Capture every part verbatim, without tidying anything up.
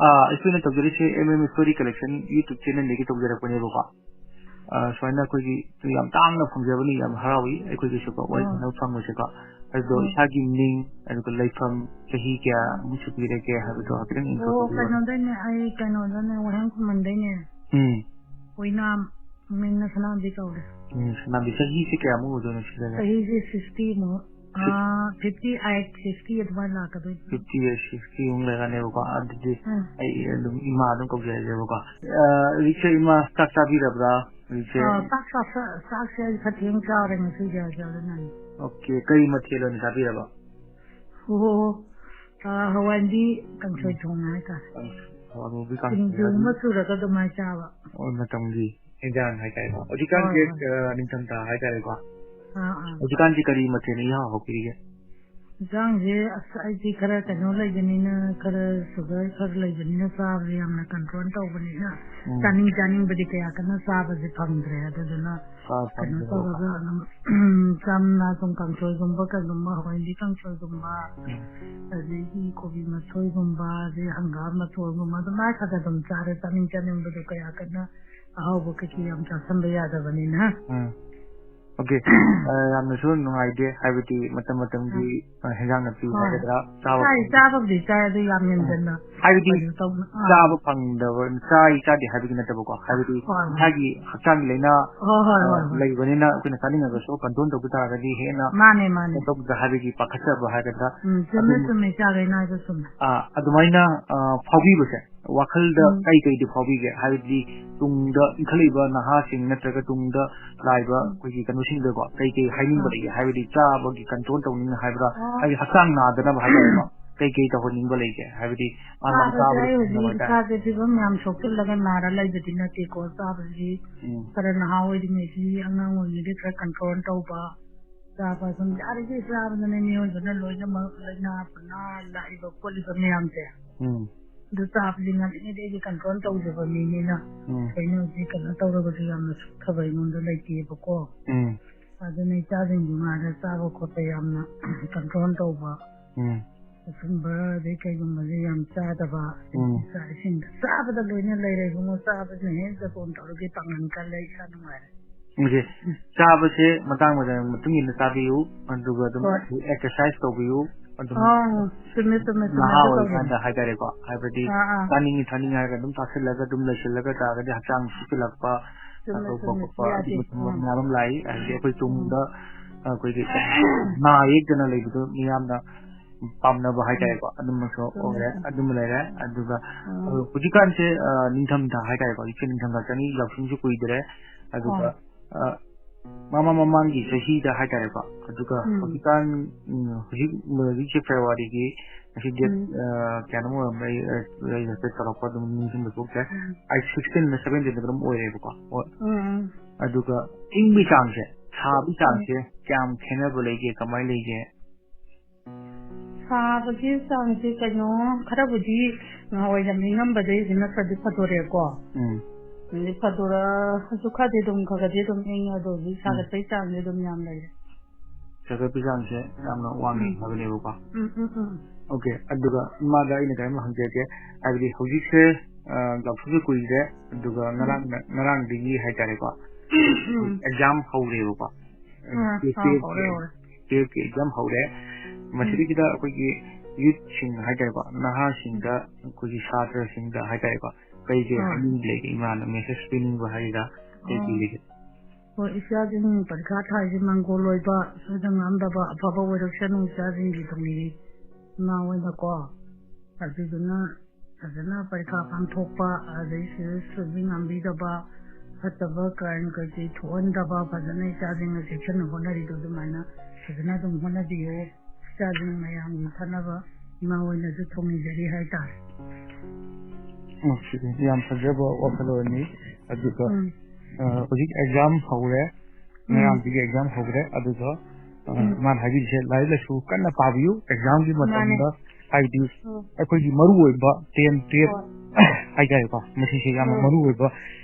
ꯑꯥ, ꯑꯩꯈꯣꯏꯅ ꯇꯧꯖꯔꯤꯁꯦ M M Story Collection YouTube channelꯗꯒꯤ ꯇꯧꯖꯔꯛꯄꯅꯦꯕꯀꯣ꯫ ꯑꯥ, ꯁꯨꯃꯥꯏꯅ ꯑꯩꯈꯣꯏꯒꯤ ꯌꯥꯝ ꯇꯥꯡꯅ ꯐꯪꯖꯕꯅꯤ, ꯌꯥꯝ ꯍꯔꯥꯎꯏ ꯑꯩꯈꯣꯏꯒꯤꯁꯨꯀꯣ, ꯋꯥꯔꯤ ꯑꯣ꯫ ꯁꯥꯟꯅꯕ ꯐꯪꯕꯁꯦꯀꯣ꯫ ꯑꯗꯣ ꯎꯝ꯫ ꯏꯁꯥꯒꯤ ꯃꯤꯡ, ꯑꯗꯨꯒ ꯂꯩꯐꯝ, ꯆꯍꯤ ꯀꯌꯥꯃꯨꯛ ꯁꯨꯕꯤꯔꯒꯦ ꯍꯥꯏꯕꯗꯣ ꯍꯥꯏꯐꯦꯠꯇꯪ intro ꯑꯣ, ꯇꯧꯕꯤꯌꯨ꯫ ꯀꯩꯅꯣꯗꯩꯅꯦ, ꯑꯩ ꯀꯩꯅꯣꯗꯅꯦ, ꯋꯥꯍꯦꯡ ꯈꯨꯃꯟꯗꯩꯅꯦ꯫ ꯎꯝ꯫ ꯑꯣꯏꯅꯥꯝ, ꯃꯤꯡꯅ ꯁꯅꯥꯝꯕꯤ ꯀꯧꯔꯦ꯫ ꯎꯝ, ꯁꯅꯥꯝꯕꯤ, ꯆꯍꯤꯁꯦ ꯀꯌꯥꯃꯨꯛ ꯑꯣꯏꯗꯣꯏꯅꯣ ꯁꯤꯗ? ꯆꯍꯤꯁꯦ sixty ꯃꯨꯛ꯫ ꯁꯤꯛꯁ- ꯑꯥ, fifty eight, sixty ꯑꯗꯨꯃꯥꯏꯅ ꯂꯥꯛꯀꯗꯣꯏꯅꯤ꯫ Fifty eight, sixty ꯃꯨꯛ ꯂꯩꯔꯅꯦꯕꯀꯣ꯫ ꯑꯗꯨꯗꯤ ꯎꯝ꯫ ꯑꯩ ꯑꯗꯨꯝ ꯏꯃꯥ ꯑꯗꯨꯝ ꯀꯧꯖꯔꯒꯦꯕꯀꯣ꯫ ꯑꯥ, ꯍꯧꯖꯤꯛꯁꯦ ꯏꯃꯥ ꯆꯥꯛ ꯆꯥꯕꯤꯔꯕ꯭ꯔꯥ? ꯍꯧꯖꯤꯛꯁꯦ ꯑꯥ, ꯆꯥꯛ ꯆꯥ-, ꯆꯥ-, ꯆꯥꯛꯁꯦ ꯑꯩ ꯈꯔ ꯊꯦꯡ ꯆꯥꯔꯦ ꯉꯁꯤꯗꯤ, ꯑꯗꯨꯅꯅꯤ꯫ Okay, ꯀꯔꯤ ꯃꯊꯦꯜ ꯑꯣꯏꯅ ꯆꯥꯕꯤꯔꯕ? ꯑꯣ, ꯑꯥ, ꯍꯋꯥꯏꯗꯤ ꯀꯥꯡꯁꯣꯏ ꯎꯝ꯫ ꯊꯣꯡꯉꯦ ꯍꯥꯏꯇꯥꯔꯦ꯫ ꯀꯥꯡꯁꯣꯏ, ꯍꯋꯥꯏ ꯃꯨꯕꯤ ꯀꯥꯡꯁꯣꯏ ꯁꯤꯡꯖꯨ ꯑꯃ ꯍꯥꯏꯕꯗꯤ ꯁꯨꯔꯒ ꯑꯗꯨꯃꯥꯏꯅ ꯆꯥꯕ꯫ ꯑꯣ, ꯃꯇꯝꯒꯤ ꯏꯟꯖꯥꯡ ꯍꯥꯏꯇꯥꯔꯦꯀꯣ꯫ ꯍꯧꯖꯤꯛꯀꯥꯟꯁꯦ, ꯍꯣꯏ, ꯍꯣꯏ꯫ ꯑ, ꯅꯤꯡꯊꯝꯊꯥ ꯍꯥꯏꯇꯥꯔꯦꯀꯣ꯫ ꯑꯥ, ꯑꯥ꯫ ꯍꯧꯖꯤꯛꯀꯥꯟꯁꯦ ꯀꯔꯤ ꯃꯊꯦꯜꯅ ꯏꯍꯥꯎ ꯍꯥꯎꯕꯤꯔꯤꯒꯦ? ꯏꯟꯖꯥꯡꯁꯦ, ꯑꯁ, ꯑꯩꯗꯤ ꯈꯔ ꯀꯩꯅꯣ ꯂꯩꯕꯅꯤꯅ, ꯈꯔ sugar ꯈꯔ ꯂꯩꯕꯅꯤꯅ ꯆꯥꯕꯁꯦ ꯌꯥꯝꯅ control ꯇꯧꯕꯅꯤꯅ, ꯎꯝ꯫ ꯆꯥꯅꯤꯡ ꯆꯥꯅꯤꯡꯕꯗꯤ ꯀꯌꯥ ꯀꯟꯅ ꯆꯥꯕꯁꯦ ꯐꯪꯗ꯭ꯔꯦ꯫ ꯑꯗꯨꯗꯨꯅ ꯆꯥꯕ ꯀꯩꯅꯣ ꯐꯪꯗ꯭ꯔꯦꯕꯀꯣ꯫ ꯇꯧꯔꯒ ꯑꯗꯨꯝ, ꯆꯝꯅ ꯁꯨꯝ ꯀꯥꯡꯁꯣꯏꯒꯨꯝꯕ ꯀꯩꯒꯨꯝꯕ, ꯍꯋꯥꯏꯗꯤ ꯀꯥꯡꯁꯣꯏꯒꯨꯝꯕ, ꯎꯝ꯫ ꯑꯗꯒꯤ ꯀꯣꯕꯤ ꯃꯁꯣꯏꯒꯨꯝꯕ, ꯑꯗꯩ ꯍꯪꯒꯥꯝ ꯃꯇꯣꯟꯒꯨꯝꯕ, ꯑꯗꯨꯃꯥꯏꯅ ꯈꯔ ꯈꯔ ꯑꯗꯨꯝ ꯆꯥꯔꯦ꯫ ꯆꯥꯅꯤꯡ ꯆꯥꯅꯤꯡꯕꯗꯣ ꯀꯌꯥ ꯀꯟꯅ ꯑꯍꯥꯎꯕ ꯀꯩꯀꯩ ꯌꯥꯝ ꯆꯥꯁꯟꯕ ꯌꯥꯗꯕꯅꯤꯅ꯫ ꯎꯝ꯫ Okay꯫ ꯑ, ꯌꯥꯝꯅꯁꯨ ꯅꯨꯡꯉꯥꯏꯇꯦ, ꯍꯥꯏꯕꯗꯤ ꯃꯇꯝ ꯃꯇꯝꯒꯤ, ꯑ, ꯍꯦꯟꯖꯥꯡ ꯅꯥꯄꯤ ꯍꯣꯏ꯫ ꯍꯥꯏꯒꯗ꯭ꯔꯥ, ꯆꯥꯕ ꯆꯥꯏ, ꯐꯪꯗꯦ꯫ ꯆꯥꯕꯕꯨꯗꯤ ꯆꯥꯏ, ꯑꯗꯨ ꯌꯥꯝ ꯎꯝ꯫ ꯍꯦꯟꯖꯟꯅ ꯍꯥꯏꯕꯗꯤ ꯀꯩꯅꯣ ꯇꯧꯅ-, ꯑꯥ꯫ ꯆꯥꯕ ꯐꯪꯗꯕ, ꯆꯥꯏ ꯆꯥꯗꯦ ꯍꯥꯏꯕꯒꯤ ꯅꯠꯇꯕꯀꯣ, ꯍꯥꯏꯕꯗꯤ ꯍꯣꯏ, ꯍꯣꯏ꯫ ꯏꯁꯥꯒꯤ ꯍꯛꯆꯥꯡꯒꯤ ꯂꯥꯏꯅꯥ, ꯍꯣꯏ, ꯍꯣꯏ, ꯑ, ꯍꯣꯏ, ꯍꯣꯏ꯫ ꯂꯩꯕꯅꯤꯅ ꯑꯩꯈꯣꯏꯅ ꯆꯥꯅꯤꯡꯉꯒꯁꯨ control ꯇꯧꯕ ꯇꯥꯔꯒꯗꯤ ꯍꯦꯟꯅ ꯃꯥꯅꯦ, ꯃꯥꯅꯦ꯫ ꯁꯦꯝꯗꯣꯛꯄꯗ ꯍꯥꯏꯕꯒꯤ ꯄꯥꯈꯠꯆꯕ ꯍꯥꯏꯒꯗ꯭ꯔꯥ, ꯎꯝ, ꯆꯨꯝꯃꯦ, ꯑꯗꯨꯝ ꯆꯨꯝꯃꯦ, ꯏꯆꯥꯈꯩꯅ ꯍꯥꯏꯗꯣ ꯆꯨꯝꯃꯦ꯫ ꯑꯥ, ꯑꯗꯨꯃꯥꯏꯅ, ꯑꯥ, ꯐꯥꯎꯕꯤꯕꯁꯦ ꯋꯥꯈꯜꯗ ꯎꯝ꯫ ꯀꯩ ꯀꯩꯗꯤ ꯐꯥꯎꯕꯤꯒꯦ? ꯍꯥꯏꯕꯗꯤ ꯇꯨꯡꯗ ꯏꯟꯈꯠꯂꯛꯏꯕ ꯅꯍꯥꯁꯤꯡ ꯅꯠꯇ꯭ꯔꯒ ꯇꯨꯡꯗ ꯂꯥꯛꯏꯕ ꯎꯝ꯫ ꯑꯩꯈꯣꯏꯒꯤ ꯀꯩꯅꯣꯁꯤꯡꯗꯀꯣ ꯀꯩ ꯀꯩ ꯍꯥꯏꯅꯤꯡꯕ ꯑꯥ꯫ ꯂꯩꯒꯦ? ꯍꯥꯏꯕꯗꯤ ꯆꯥꯕꯒꯤ control ꯇꯧꯅꯤꯡꯉꯦ ꯍꯥꯏꯕ꯭ꯔꯥ? ꯑꯣ꯫ ꯍꯥꯏꯕꯗꯤ ꯍꯛꯆꯥꯡ ꯅꯥꯗꯅꯕ ꯍꯥꯏꯇꯥꯔꯦꯀꯣ꯫ ꯀꯩ ꯀꯩ ꯇꯧꯍꯟꯅꯤꯡꯕ ꯂꯩꯒꯦ? ꯍꯥꯏꯕꯗꯤ ꯃꯥ ꯃꯥ ꯆꯥꯕꯁꯦ ꯆꯥꯕꯗ ꯑꯩ ꯍꯧꯖꯤꯛ ꯁꯤꯖꯤꯟꯅꯕ ꯍꯥꯏꯇꯥꯔꯦ꯫ ꯏꯁꯥꯁꯦ ꯐꯤꯕꯝ ꯌꯥꯝ ꯁꯣꯛꯆꯤꯜꯂꯒ ꯅꯥꯔ ꯂꯩꯕꯗꯤ ꯅꯠꯇꯦꯀꯣ꯫ ꯆꯥꯕꯁꯤꯗꯤ ꯎꯝ꯫ ꯈꯔ ꯅꯍꯥ ꯑꯣꯏꯔꯤꯉꯩꯗꯒꯤ, ꯑꯉꯥꯡ ꯑꯣꯏꯔꯤꯉꯩꯗꯒꯤ ꯈꯔ control ꯇꯧꯕ, ꯆꯥꯕ ꯁꯨꯝ ꯌꯥꯔꯤꯈꯩ ꯆꯥꯕꯗꯅꯦ ꯃꯤꯑꯣꯏꯕꯅ ꯂꯣꯏꯅꯃꯛ ꯂꯥꯏꯅꯥ ꯄꯨꯅꯥ ꯂꯥꯛꯏꯕ ꯈꯣꯠꯂꯤꯕ ꯃꯌꯥꯝꯁꯦ꯫ ꯎꯝ꯫ ꯑꯗꯨ ꯆꯥꯕꯗꯤ ꯉꯜꯂꯤꯉꯩꯗꯒꯤ control ꯇꯧꯖꯕ ꯃꯤꯅꯤꯅ ꯎꯝ꯫ ꯀꯩꯅꯣ ꯍꯧꯖꯤꯛ ꯀꯩꯅꯣ ꯇꯧꯔꯒꯁꯨ ꯌꯥꯝꯅ ꯁꯣꯛꯊꯕ ꯑꯩꯉꯣꯟꯗ ꯂꯩꯇꯦꯕꯀꯣ꯫ ꯎꯝ꯫ ꯑꯗꯨꯅ ꯏꯆꯥꯁꯤꯡꯁꯨ ꯉꯥꯏꯔꯦ ꯆꯥꯕ ꯈꯣꯠꯄ ꯌꯥꯝꯅ control ꯇꯧꯕ꯫ ꯎꯝ꯫ ꯑꯆꯨꯝꯕ ꯑꯗꯩ ꯀꯩꯒꯨꯝꯕꯁꯦ ꯌꯥꯝ ꯆꯥꯗꯕ꯫ ꯎꯝ꯫ ꯆꯥꯛ ꯏꯁꯤꯡꯗ ꯆꯥꯕꯗ ꯂꯣꯏꯅ ꯂꯩꯔꯦ ꯏꯕꯨꯡꯉꯣ꯫ ꯆꯥꯕꯁꯤꯅ ꯍꯦꯟꯅ ꯖꯣꯇꯣꯟ ꯇꯧꯔꯒ ꯄꯥꯡꯒꯜ ꯀꯜꯂꯦ, ꯏꯁꯥ ꯅꯨꯡꯉꯥꯏꯔꯦ꯫ ꯎꯝ, ꯁꯦ꯫ ꯆꯥꯕꯁꯦ ꯃꯇꯥꯡ ꯃꯇꯝ ꯃꯇꯨꯡ ꯏꯟꯅ ꯆꯥꯕꯤꯌꯨ, ꯑꯗꯨꯒ ꯑꯗꯨꯝ ꯍꯣꯏ꯫ Exercise ꯇꯧꯕꯤꯌꯨ꯫ ꯑꯗꯨꯝ ꯑꯥ, ꯆꯨꯝꯃꯦ, ꯆꯨꯝꯃꯦ, ꯆꯨꯝꯃꯦ, ꯅꯍꯥ ꯑꯗꯨ ꯑꯣꯏꯔꯤꯀꯥꯟꯗ ꯇꯧꯕꯅꯦ꯫ ꯍꯥꯏꯇꯥꯔꯦꯀꯣ, ꯍꯥꯏꯕꯗꯤ ꯑꯥ, ꯑꯥ꯫ ꯆꯥꯅꯤꯡꯉꯤ ꯊꯛꯅꯤꯡꯉꯤ ꯍꯥꯏꯔꯒ ꯑꯗꯨꯝ ꯆꯥꯁꯤꯜꯂꯒ ꯑꯗꯨꯝ ꯂꯩꯁꯤꯜꯂꯒ ꯇꯥꯔꯒꯗꯤ ꯍꯛꯆꯥꯡ ꯁꯣꯛꯆꯤꯜꯂꯛꯄ, ꯆꯨꯝꯃꯦ, ꯇꯧꯕ ꯆꯨꯝꯃꯦ, ꯈꯣꯠꯄ ꯌꯥꯗꯦ꯫ ꯑꯗꯨꯒꯨꯝꯕ ꯎꯝ꯫ ꯃꯌꯥꯝ ꯑꯃ ꯂꯥꯛꯏ꯫ ꯍꯥꯏꯕꯗꯤ ꯑꯩꯈꯣꯏ ꯎꯝ꯫ ꯇꯨꯡꯗ ꯑꯩꯈꯣꯏꯒꯤ ꯅꯥ ꯌꯦꯛꯇꯅ ꯂꯩꯕꯗꯣ ꯃꯤꯌꯥꯝꯅ ꯄꯥꯝꯅꯕ ꯍꯥꯏꯇꯥꯔꯦꯀꯣ, ꯎꯝ꯫ ꯑꯗꯨꯝꯕꯁꯨ ꯎꯝ꯫ ꯑꯣꯏꯔꯦ, ꯑꯗꯨꯝꯕ ꯂꯩꯔꯦ꯫ ꯑꯗꯨꯒ ꯎꯝ꯫ ꯍꯧꯖꯤꯛꯀꯥꯟꯁꯦ, ꯑ, ꯅꯤꯡꯊꯝꯊꯥ ꯍꯥꯏꯇꯥꯔꯦꯀꯣ, ꯍꯧꯖꯤꯛꯁꯦ ꯅꯤꯡꯊꯝꯊꯥ ꯆꯪꯉꯤ, ꯌꯥꯎꯁꯪꯁꯨ ꯀꯨꯏꯗ꯭ꯔꯦ꯫ ꯑꯗꯨꯒ, ꯍꯣꯏ꯫ ꯑ, ꯃꯃꯥꯡ ꯃꯃꯥꯡꯒꯤ ꯆꯍꯤꯗ ꯍꯥꯏꯇꯥꯔꯦꯀꯣ, ꯑꯗꯨꯒ ꯎꯝ꯫ ꯍꯧꯖꯤꯛꯀꯥꯟ, ꯎꯝ, ꯍꯧꯖꯤꯛ, ꯍꯧꯖꯤꯛꯁꯦ ꯐꯦꯕ꯭ꯔꯨꯋꯥꯔꯤꯒꯤ ꯉꯁꯤ ꯗꯦꯠ, ꯎꯝ꯫ ꯑ, ꯀꯌꯥꯅꯣ ꯑꯣꯏꯔꯝꯕ, ꯑꯩ, ꯑ, ꯑꯩ ꯍꯥꯏꯐꯦꯠ ꯆꯥꯎꯔꯥꯛꯄ ꯑꯗꯨꯝ ꯅꯤꯡꯁꯤꯡꯕ ꯊꯣꯛꯇ꯭ꯔꯦ꯫ ꯎꯝ꯫ ꯑꯩ ꯁꯤꯛꯁꯇꯤꯟꯗ, ꯁꯕꯦꯟꯇꯤꯟꯗ ꯑꯗꯨꯝ ꯑꯣꯏꯔꯦꯕꯀꯣ꯫ ꯍꯣꯏ꯫ ꯎꯝ, ꯎꯝ꯫ ꯑꯗꯨꯒ ꯏꯪꯕꯒꯤ ꯆꯥꯡꯁꯦ, ꯁꯥꯕꯒꯤ ꯎꯝ꯫ ꯆꯥꯡꯁꯦ ꯀꯌꯥꯝ ꯈꯦꯠꯅꯕ ꯂꯩꯒꯦ, ꯀꯃꯥꯏꯅ ꯂꯩꯒꯦ? ꯁꯥꯕꯒꯤ ꯆꯥꯡꯁꯦ ꯀꯩꯅꯣ, ꯈꯔꯕꯨꯗꯤ ꯅꯍꯥꯟꯋꯥꯏ ꯌꯥꯝ ꯏꯪꯉꯝꯕꯗꯩ ꯍꯧꯖꯤꯛꯅ ꯈꯔꯗꯤ ꯐꯗꯣꯔꯛꯑꯦꯀꯣ꯫ ꯎꯝ꯫ ꯍꯧꯖꯤꯛ ꯐꯗꯣꯔꯛꯑꯁꯨ ꯈꯔꯗꯤ ꯑꯗꯨꯝ ꯈꯔ ꯈꯔꯗꯤ ꯑꯗꯨꯝ ꯏꯪꯉꯦ, ꯑꯗꯣ ꯍꯧꯖꯤꯛ ꯎꯝ꯫ ꯁꯥꯒꯠꯄꯒꯤ ꯆꯥꯡꯁꯦ ꯑꯗꯨꯝ ꯌꯥꯝ ꯂꯩꯔꯦ꯫ ꯁꯥꯒꯠꯄꯒꯤ ꯆꯥꯡꯁꯦ ꯌꯥꯝꯅ ꯋꯥꯡꯉꯦ ꯎꯝ꯫ ꯍꯥꯏꯕꯅꯦꯕꯀꯣ꯫ ꯎꯝ, ꯎꯝ, ꯎꯝ꯫ ꯑꯣꯀꯦ, ꯑꯗꯨꯒ ꯏꯃꯥꯗ ꯑꯩꯅ ꯀꯔꯤꯝ ꯍꯪꯖꯒꯦ, ꯍꯥꯏꯕꯗꯤ ꯍꯧꯖꯤꯛꯁꯦ, ꯑ, ꯌꯥꯎꯁꯪꯁꯨ ꯀꯨꯏꯗ꯭ꯔꯦ, ꯑꯗꯨꯒ ꯎꯝ꯫ ꯉꯔꯥꯡ, ꯉꯔꯥꯡꯗꯒꯤ ꯍꯥꯏꯇꯥꯔꯦꯀꯣ, ꯎꯝ꯫ ꯑꯦꯛꯖꯥꯝ ꯍꯧꯔꯦꯕꯀꯣ꯫ ꯑꯥ, ꯇꯨꯌꯦꯜꯐꯀꯤ ꯑꯥ, ꯍꯧꯔꯦ, ꯍꯧꯔꯦ꯫ ꯇꯨꯌꯦꯜꯐꯀꯤ ꯑꯦꯛꯖꯥꯝ ꯍꯧꯔꯦ꯫ ꯎꯝ꯫ ꯃꯁꯤꯗꯩꯁꯤꯗ ꯑꯩꯈꯣꯏꯒꯤ ꯌꯨꯠꯁꯤꯡ ꯍꯥꯏꯇꯥꯔꯦꯀꯣ, ꯎꯝ꯫ ꯅꯍꯥꯁꯤꯡꯗ, ꯑꯩꯈꯣꯏꯒꯤ ꯁꯥꯇ꯭ꯔꯁꯤꯡꯗ ꯍꯥꯏꯇꯥꯔꯦꯀꯣ, ꯀꯩ ꯀꯩ ꯍꯣꯏ꯫ ꯍꯥꯏꯅꯤꯡꯕ ꯂꯩꯒꯦ ꯏꯃꯥꯅ, ꯃꯦꯁꯦꯖ ꯄꯤꯅꯤꯡꯕ ꯍꯥꯏꯒꯗ꯭ꯔꯥ, ꯀꯩ ꯀꯩ ꯑꯣ꯫ ꯂꯩꯒꯦ? ꯍꯣꯏ, ꯏꯆꯥꯁꯤꯡ ꯄꯔꯤꯈꯥ ꯊꯥꯔꯤꯁꯦ ꯃꯪꯒꯣꯜ ꯑꯣꯏꯕ, ꯁꯣꯏꯗ ꯉꯥꯝꯗꯕ ꯑꯐꯕ ꯑꯣꯏꯔꯛꯁꯅꯨ ꯏꯆꯥꯁꯤꯡꯒꯤ ꯇꯨꯡꯒꯤ ꯏꯃꯥ ꯍꯣꯏꯅꯀꯣ꯫ ꯑꯗꯨꯗꯨꯅ ꯐꯖꯅ ꯄꯔꯤꯈꯥ ꯄꯥꯡꯊꯣꯛꯄ, ꯑꯗꯩ ꯁꯤꯗ ꯁꯣꯏꯕꯤ ꯉꯥꯝꯕꯤꯗꯕ, ꯐꯠꯇꯕ ꯀ꯭ꯔꯥꯏꯝ ꯀꯩꯀꯩ ꯊꯣꯛꯍꯟꯗꯕ, ꯐꯖꯅ ꯏꯆꯥꯁꯤꯡꯅ ꯆꯦꯛꯁꯤꯟꯅ ꯍꯣꯠꯅꯔꯤꯗꯣ ꯑꯗꯨꯃꯥꯏꯅ ꯐꯖꯅ ꯑꯗꯨꯝ ꯍꯣꯠꯅꯕꯤꯌꯨ꯫ ꯏꯆꯥꯁꯤꯡ ꯃꯌꯥꯝꯒꯤ ꯐꯅꯕ ꯏꯃꯥ ꯍꯣꯏꯅꯁꯨ ꯊꯧꯅꯤꯖꯔꯤ ꯍꯥꯏꯇꯥꯔꯦ꯫ ꯑꯣ, ꯁꯤꯗꯤ ꯌꯥꯝ ꯐꯖꯕ ꯋꯥꯈꯜꯂꯣꯟꯅꯤ꯫ ꯑꯗꯨꯒ, ꯎꯝ꯫ ꯑ, ꯍꯧꯖꯤꯛ ꯑꯦꯛꯖꯥꯝ ꯍꯧꯔꯦ꯫ ꯎꯝ꯫ ꯉꯔꯥꯡꯗꯒꯤ ꯑꯦꯛꯖꯥꯝ ꯍꯧꯈ꯭ꯔꯦ꯫ ꯑꯗꯨꯒ, ꯑ, ꯎꯝ꯫ ꯃꯥꯅ ꯍꯥꯏꯕꯤꯔꯤꯁꯦ ꯂꯥꯏꯔꯤꯛ ꯂꯥꯏꯁꯨ ꯀꯟꯅ ꯄꯥꯕꯤꯌꯨ꯫ ꯑꯦꯛꯖꯥꯝꯒꯤ ꯃꯥꯅꯦ꯫ ꯃꯇꯝꯗ ꯍꯥꯏꯕꯗꯤ ꯎꯝ꯫ ꯑꯩꯈꯣꯏꯒꯤ ꯃꯔꯨ ꯑꯣꯏꯕ ꯇꯦꯟ, ꯇꯨꯌꯦꯜꯐ ꯍꯣꯏ꯫ ꯍꯥꯏꯇꯥꯔꯦꯀꯣ, ꯃꯁꯤꯁꯦ ꯌꯥꯝꯅ ꯎꯝ꯫ ꯃꯔꯨ ꯑꯣꯏꯕ